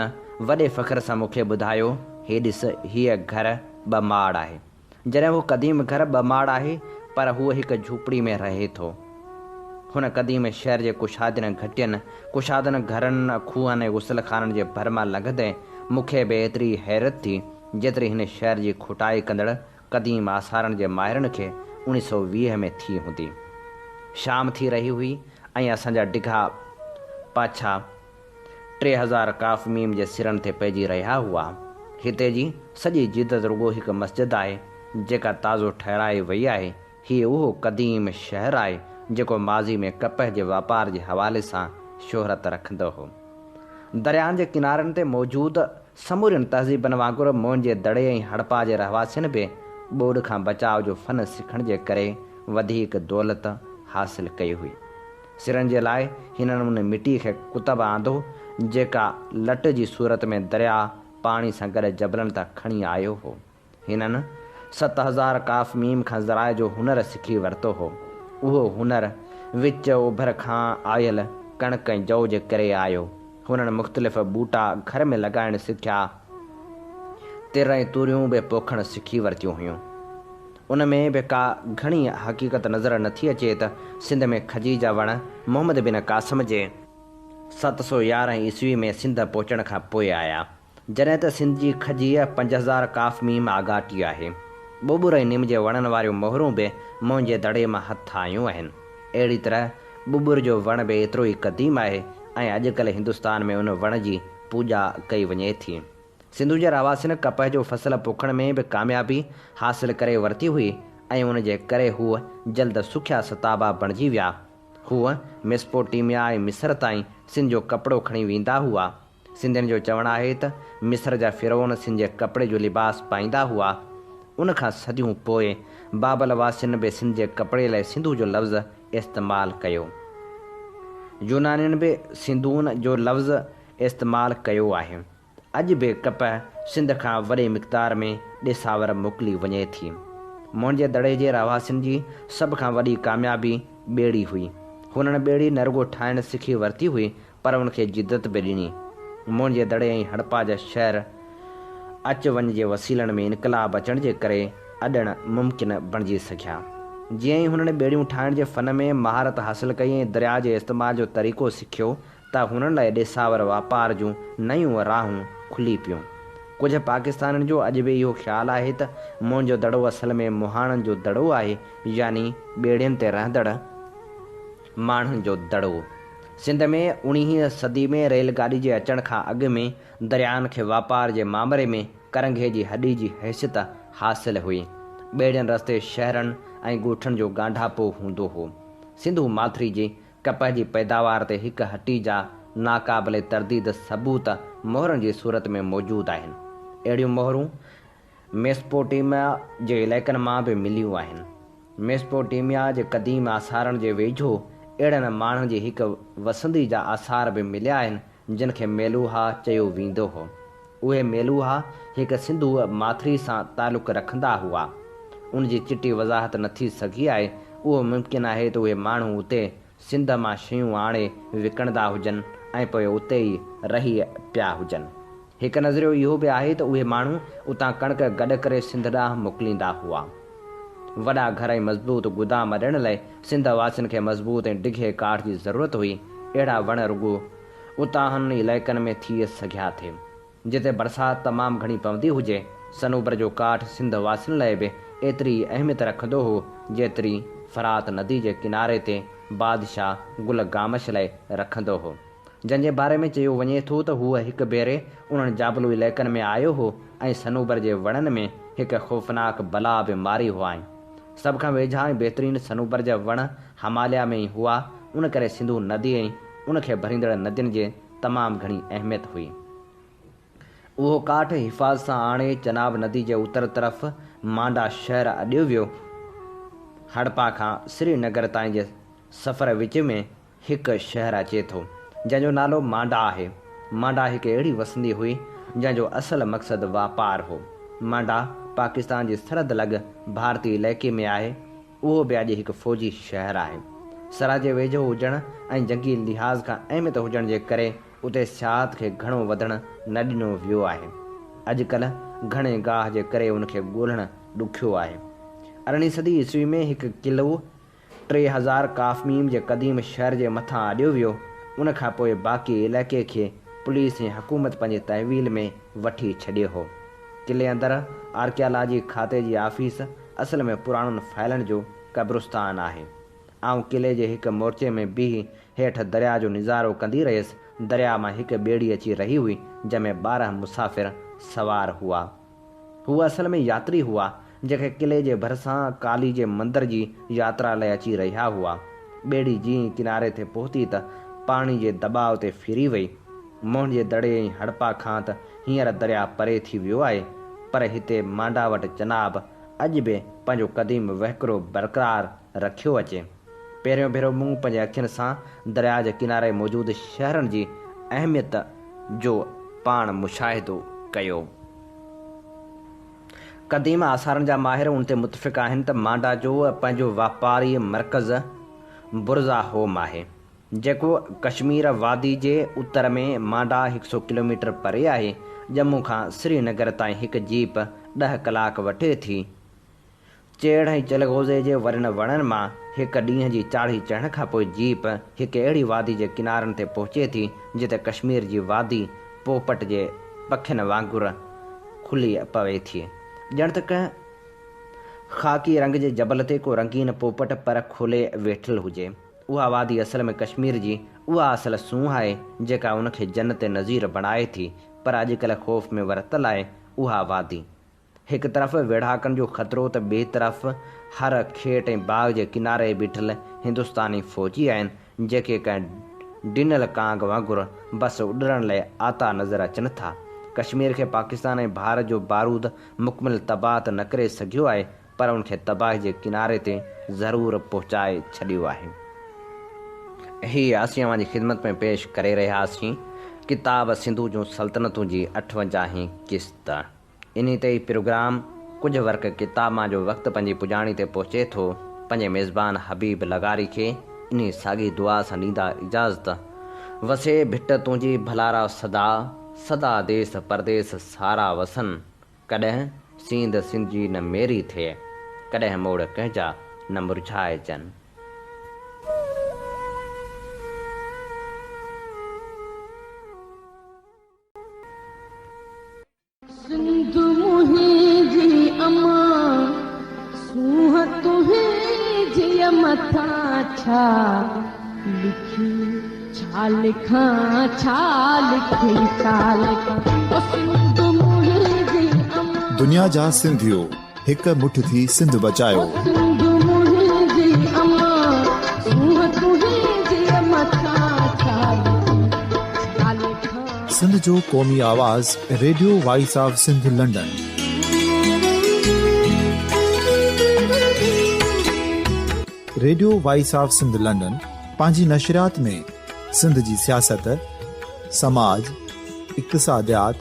وڏي فخر سان مون کي ٻڌايو، هي ڏس، هيء گهر ٻه ماڙ آهي. جڏهن اهو قديم گهر ٻه ماڙ آهي، پر هو هڪ جهوپڙي ۾ رهي ٿو. هن قديم شهر جي ڪشادين گهٽين، ڪشادن گهرن، کوهن ۽ غسل خانن جي ڀر مان لنگهندي مون کي به ايتري ئي حيرت ٿي، جيتري هن شهر جي کوٽائي ڪندڙ قديم آثارن جي ماهرن کي 1920 ۾ ٿي هوندي. شام ٿي رهي هئي ۽ اسان جا ڊگها پاڇا 3000 ڪاف ميم جي سرن تي پئجي رهيا هئا. هتي جي سڄي جدت رڳو هڪ مسجد آهي، جيڪا تازو ٺهرائي وئي آهي. هي اهو قديم شهر آهي، جيڪو ماضي ۾ ڪپهه جي واپار جي حوالي سان شهرت رکندو هو. درياهن جي ڪنارن تي موجود سمورين تهذيبن وانگر موئن جي دڙي ۽ هڙپا جي رهواسين به ٻوڏ کان بچاء جو فن سکڻ جي ڪري وڌيڪ دولت حاصل ڪئي هئي. سرن جي لاء هنن ان مٽيء کي ڪتب آندو، جيڪا لٽ جي صورت ۾ درياء پاڻي سان گڏ جبلن تان کڻي آيو هو. هنن 7000 قاف ميم کان زراعت جو هنر سکي ورتو هو. اهو هنر وچ اوڀر کان آيل ڪڻڪ ۽ جؤ جي ڪري آيو. هنن مختلف ٻوٽا گهر ۾ لڳائڻ سکيا. تر ۽ توريون به پوکڻ سکي ورتيون هيون. ان ۾ به ڪا گهڻي حقيقت نظر نٿي اچي ته سنڌ ۾ کجي جا وڻ محمد بن قاسم جي 711 عيسوي ۾ سنڌ پهچڻ کان پوء آيا. جڏهن ته سنڌ جي کجيء 5000 قاف ميم آڳاٽي آهي. ٻٻر ۽ نم جي وڻن واريون مهرون به موهن جي دڙي مان هٿ آيون آهن. اهڙي طرح ٻٻر جو وڻ به ايترو ئي قديم آهي ۽ اڄڪلهه هندستان ۾ ان وڻ جي پوڄا ڪئي وڃي ٿي. سنڌو جي رهواسين ڪپهه جو فصل پوکڻ ۾ به ڪاميابي حاصل ڪري ورتي هئي ۽ ان جي ڪري هو جلد سکيا ستابا بڻجي ويا. هو ميسپوٽيميا ۽ مصر تائين سنڌ جو ڪپڙو کڻي ويندا هئا. سنڌين جو چوڻ آهي ته مصر جا فرعون سنڌ جي ڪپڙي جو لباس پائيندا هئا. ان کان صديون پوء بابل واسين به سنڌ جي ڪپڙي لاء سنڌو جو لفظ استعمال ڪيو. يونانين به سنڌون جو لفظ استعمال ڪيو آهي. اڄ به ڪپهه سنڌ کان وڏي مقدار ۾ ڏيساور موڪلي وڃي ٿي. موهن جي دڙي جي رهواسين جي سڀ کان وڏي ڪاميابي ٻيڙي هئي. هنن ٻيڙي نه رڳو ٺاهڻ سکي ورتي هئي پر ان کي جدت به ڏني. موهن جي دڙي ۽ هڙپا جا شهر اچ وڃ جي وسيلن ۾ انقلاب اچڻ جي ڪري اڏڻ ممڪن بڻجي سگهيا. جيئن ئي هنن ٻيڙيون ٺاهڻ جي فن ۾ مهارت حاصل ڪئي ۽ درياء جي استعمال جو طريقو سکيو ته هنن لاء ڏيساور واپار جون نيون راهون کلي پيون. ڪجهه پاڪستانين جو اڄ به اهو خيال آهي ته موهن جو دڙو اصل ۾ مهاڻن جو دڙو آهي يعني ٻيڙين تي رهندڙ ماڻهن جو دڙو. سنڌ ۾ اڻيهين صدي ۾ ريل گاڏي جي اچڻ کان اڳ ۾ درياهن کي واپار جي مامري ۾ ڪرنگهي جي هڏي جي حيثيت حاصل هئي. ٻيڙين رستي شهرن ۽ ڳوٺن جو ڳانڍاپو هوندو هو. سنڌو ماٿري جي ڪپهه جي پيداوار تي هڪ هٽي جا ناقابل ترديد ثبوت مهرن جي صورت ۾ موجود آهن. اهڙيون مهرون ميسپوٽيميا جي علائقن مان به مليون آهن. ميسپوٽيميا جي قديم آثارن جي ويجهو اهڙن ماڻهن جي هڪ وسندي جا آثار به مليا آهن، جن کي ميلوها چيو ويندو هو. اهي ميلوها هڪ سنڌو ماٿري سان تعلق رکندا هئا. ان جي چٽي وضاحت نه ٿي سگهي آهي. اهو ممڪن آهي ته اهي ماڻهو اتي سنڌ مان شيون آڻي وڪڻندا هجن ۽ پوء اتي ئي رهي پيا هجن. هڪ نظريو اهو به آهي ته اهي ماڻهو اتان ڪڻڪ گڏ ڪري سنڌ ڏانهن موڪليندا هئا. وڏا گهر ۽ مضبوط گدام اڏڻ لئه سنڌ واسين کي مضبوط ۽ ڊگهي ڪاٺ جي ضرورت هئي. اهڙا وڻ رڳو اتاهن علائقن ۾ ٿي سگهيا ٿي. جتي برسات تمام گهڻي پوندي هجي. صنوبر جو ڪاٺ سنڌ واسين لئه به ايتري ئي اهميت رکندو هو، جيتري فرات ندي جي ڪناري تي بادشاهه گل گامش لئه رکندو هو. جنهن جي باري ۾ چيو وڃي ٿو ته هو هڪ ڀيري انهن جابلو علائقن ۾ آيو هو ۽ صنوبر جي وڻن ۾ هڪ خوفناڪ بلا به ماري هئائين. سڀ کان ويجها ۽ بهترين صنوبر جا وڻ هماليا ۾ ئي هئا، ان ڪري سنڌو ندي ۽ ان کي ڀريندڙ ندين جي تمام گهڻي اهميت هئي. اهو ڪاٺ حفاظت سان آڻي چناب ندي جي اتر طرف مانڊا شهر اڏيو ويو. هڙپا کان سري نگر تائين جي سفر وچ ۾ هڪ شهر اچي ٿو، جنهن جو نالو مانڊا آهي. مانڊا هڪ اهڙي وسندي هئي، جنهن جو اصل مقصد واپار هو. مانڊا پاڪستان جي سرحد لڳ ڀارتي علائقي ۾ آهي. اهو به اڄ هڪ فوجي شهر آهي. سرحد جي ويجهو هجڻ ۽ جنگي لحاظ کان اهميت هجڻ جي ڪري اتي سياحت کي گهڻو وڌڻ نه ڏنو ويو آهي. اڄڪلهه گهڻي گاهه جي ڪري ان کي ڳولڻ ڏکيو آهي. ارڙهين صدي عيسوي ۾ هڪ قلعو 3000 قاف ميم جي قديم شهر جي مٿان اڏيو ويو، ان کان پوء باقي علائقي کي پوليس ۽ حڪومت پنهنجي تحويل ۾ وٺي ڇڏيو هو. قلعي اندر آرڪيالاجي کاتي جي آفيس اصل ۾ پراڻن فائلن جو قبرستان آهي. آئون قلعي جي هڪ مورچي ۾ بيهي هيٺ درياء جو نظارو ڪندي رهيس، درياء مان هڪ ٻيڙي اچي رهي هئي، جنهن ۾ 12 مسافر سوار هئا. هو اصل ۾ ياتري هئا، جيڪي قلعي جي ڀرسان ڪالي جي مندر جي ياترا لاء اچي رهيا هئا. ٻيڙي جيئن ئي ڪناري تي پهتي ته پاڻي جي دٻاء تي ڦري وئي. موهن جي دڙي ۽ هڙپا کان ته هينئر درياء پري ٿي ويو آهي، پر هتي مانڊا وٽ چناب اڄ به پنهنجو قديم وهڪرو برقرار رکيو اچي. پهريون ڀيرو مون پنهنجي اکين سان درياء جي ڪناري موجود شهرن جي اهميت جو پاڻ مشاهدو ڪيو. قديم آثارن جا ماهر ان تي متفق آهن ته مانڊا جو پنهنجو واپاري مرڪز برزا هوم آهي، جيڪو ڪشمير وادي جي اتر ۾ مانڊا هڪ سئو ڪلوميٽر پري آهي. ڄمون کان سري نگر تائين هڪ جيپ ڏهه ڪلاڪ وٺي ٿي. چيڙ ۽ چلغوزي جي وڏن وڻن مان هڪ ڏينهن جي چاڙهي چڙهڻ کان پوء جيپ هڪ اهڙي وادي جي ڪنارن تي پهچي ٿي جتي ڪشمير جي وادي پوپٽ جي پکين وانگر کلي پوي ٿي. ڄڻ ته ڪنهن خاڪي رنگ جي جبل تي ڪو رنگين پوپٽ پر کولي ويٺل هجي. اها وادي اصل ۾ ڪشمير جي اها اصل سونهن آهي جيڪا ان کي جنت نظير بڻائي ٿي پر اڄڪلهه خوف ۾ ورتل آهي اها وادي. هڪ طرف ويڙهاڪن جو خطرو ته ٻئي طرف هر کيٽ ۽ باغ جي ڪناري بيٺل هندستاني فوجي آهن، جيڪي ڪنهن ڊنل ڪانگ وانگر بس اڏرڻ لاء آتا نظر اچن ٿا. ڪشمير کي پاڪستان ۽ ڀارت جو بارود مڪمل تباهه ته نه ڪري سگهيو آهي پر ان کي تباهي جي ڪناري تي ضرور پهچائي ڇڏيو آهي. هي اسين اوهان جي خدمت ۾ پيش ڪري رهيا هئاسين ڪتاب سنڌو جون سلطنتون جي اٺونجاهين قسط. انهي تي ئي پروگرام ڪجهه ورق ڪتاب مان جو وقت پنهنجي پڄاڻي تي پهچي ٿو، پنهنجي ميزبان حبيب لغاري کي انهي ساڳي دعا سان ڏيندا اجازت، وسي ڀٽ تنهنجي ڀلارا سدا، سدا ديس پرديس سارا وسن، ڪڏهن سينڌ سنڌجي نه ميري ٿئي، ڪڏهن موڙ ڪنهن جا نه مرجهائجن. سنڌ منهنجي امان، سونهن تنهنجي مٿان ڇا لکي ڇا لکان ڇا لکي ڇا لکان او سنڌ منهنجي امان. دنيا جا سنڌيو هڪ مٺ ٿي سنڌ بچايو. او سنڌ منهنجي امان، سونهن تنهنجي مٿان ڇا لکي ڇا لکان. سنڌ جو قومي آواز radio voice of Sindh London. Radio voice of Sindh London پنهنجي نشريات ۾ سنڌ جي سياست، سماج، اقتصاديات،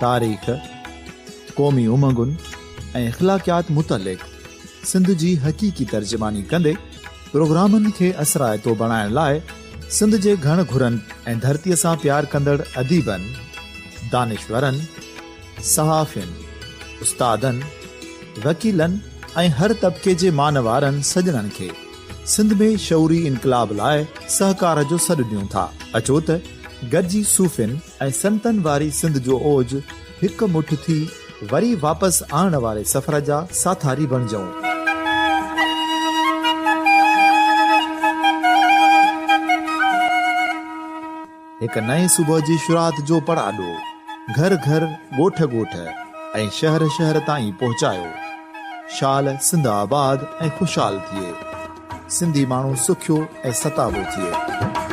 تاريخ، قومي امنگن ۽ اخلاقيات متعلق سنڌ جي حقيقي ترجماني ڪندي پروگرامن کي اثرائتو بڻائڻ لاء سنڌ جي گهڻ گهرن ۽ ڌرتيء سان پيار ڪندڙ اديبن، دانشورن، صحافين، استادن، وڪيلن ۽ هر طبقي جي مان وارن سڄڻن کي سنڌ ۾ شعوري انقلاب لاء سهڪار جو سڏ ڏيون ٿا. اچو ته گڏجي صوفين ۽ سنتن واري سنڌ جو اوج هڪ مٺ ٿي وري واپس آڻڻ واري سفر جا ساٿاري بڻجون. هڪ نئين صبح جي شروعات جو پڙاڏو گهر گهر، ڳوٺ ڳوٺ ۽ شهر شهر تائين پهچايو. شال سنڌ آباد ۽ خوشحال ٿئي. سنڌي ماڻهو سکيو ۽ ستابو ٿئي.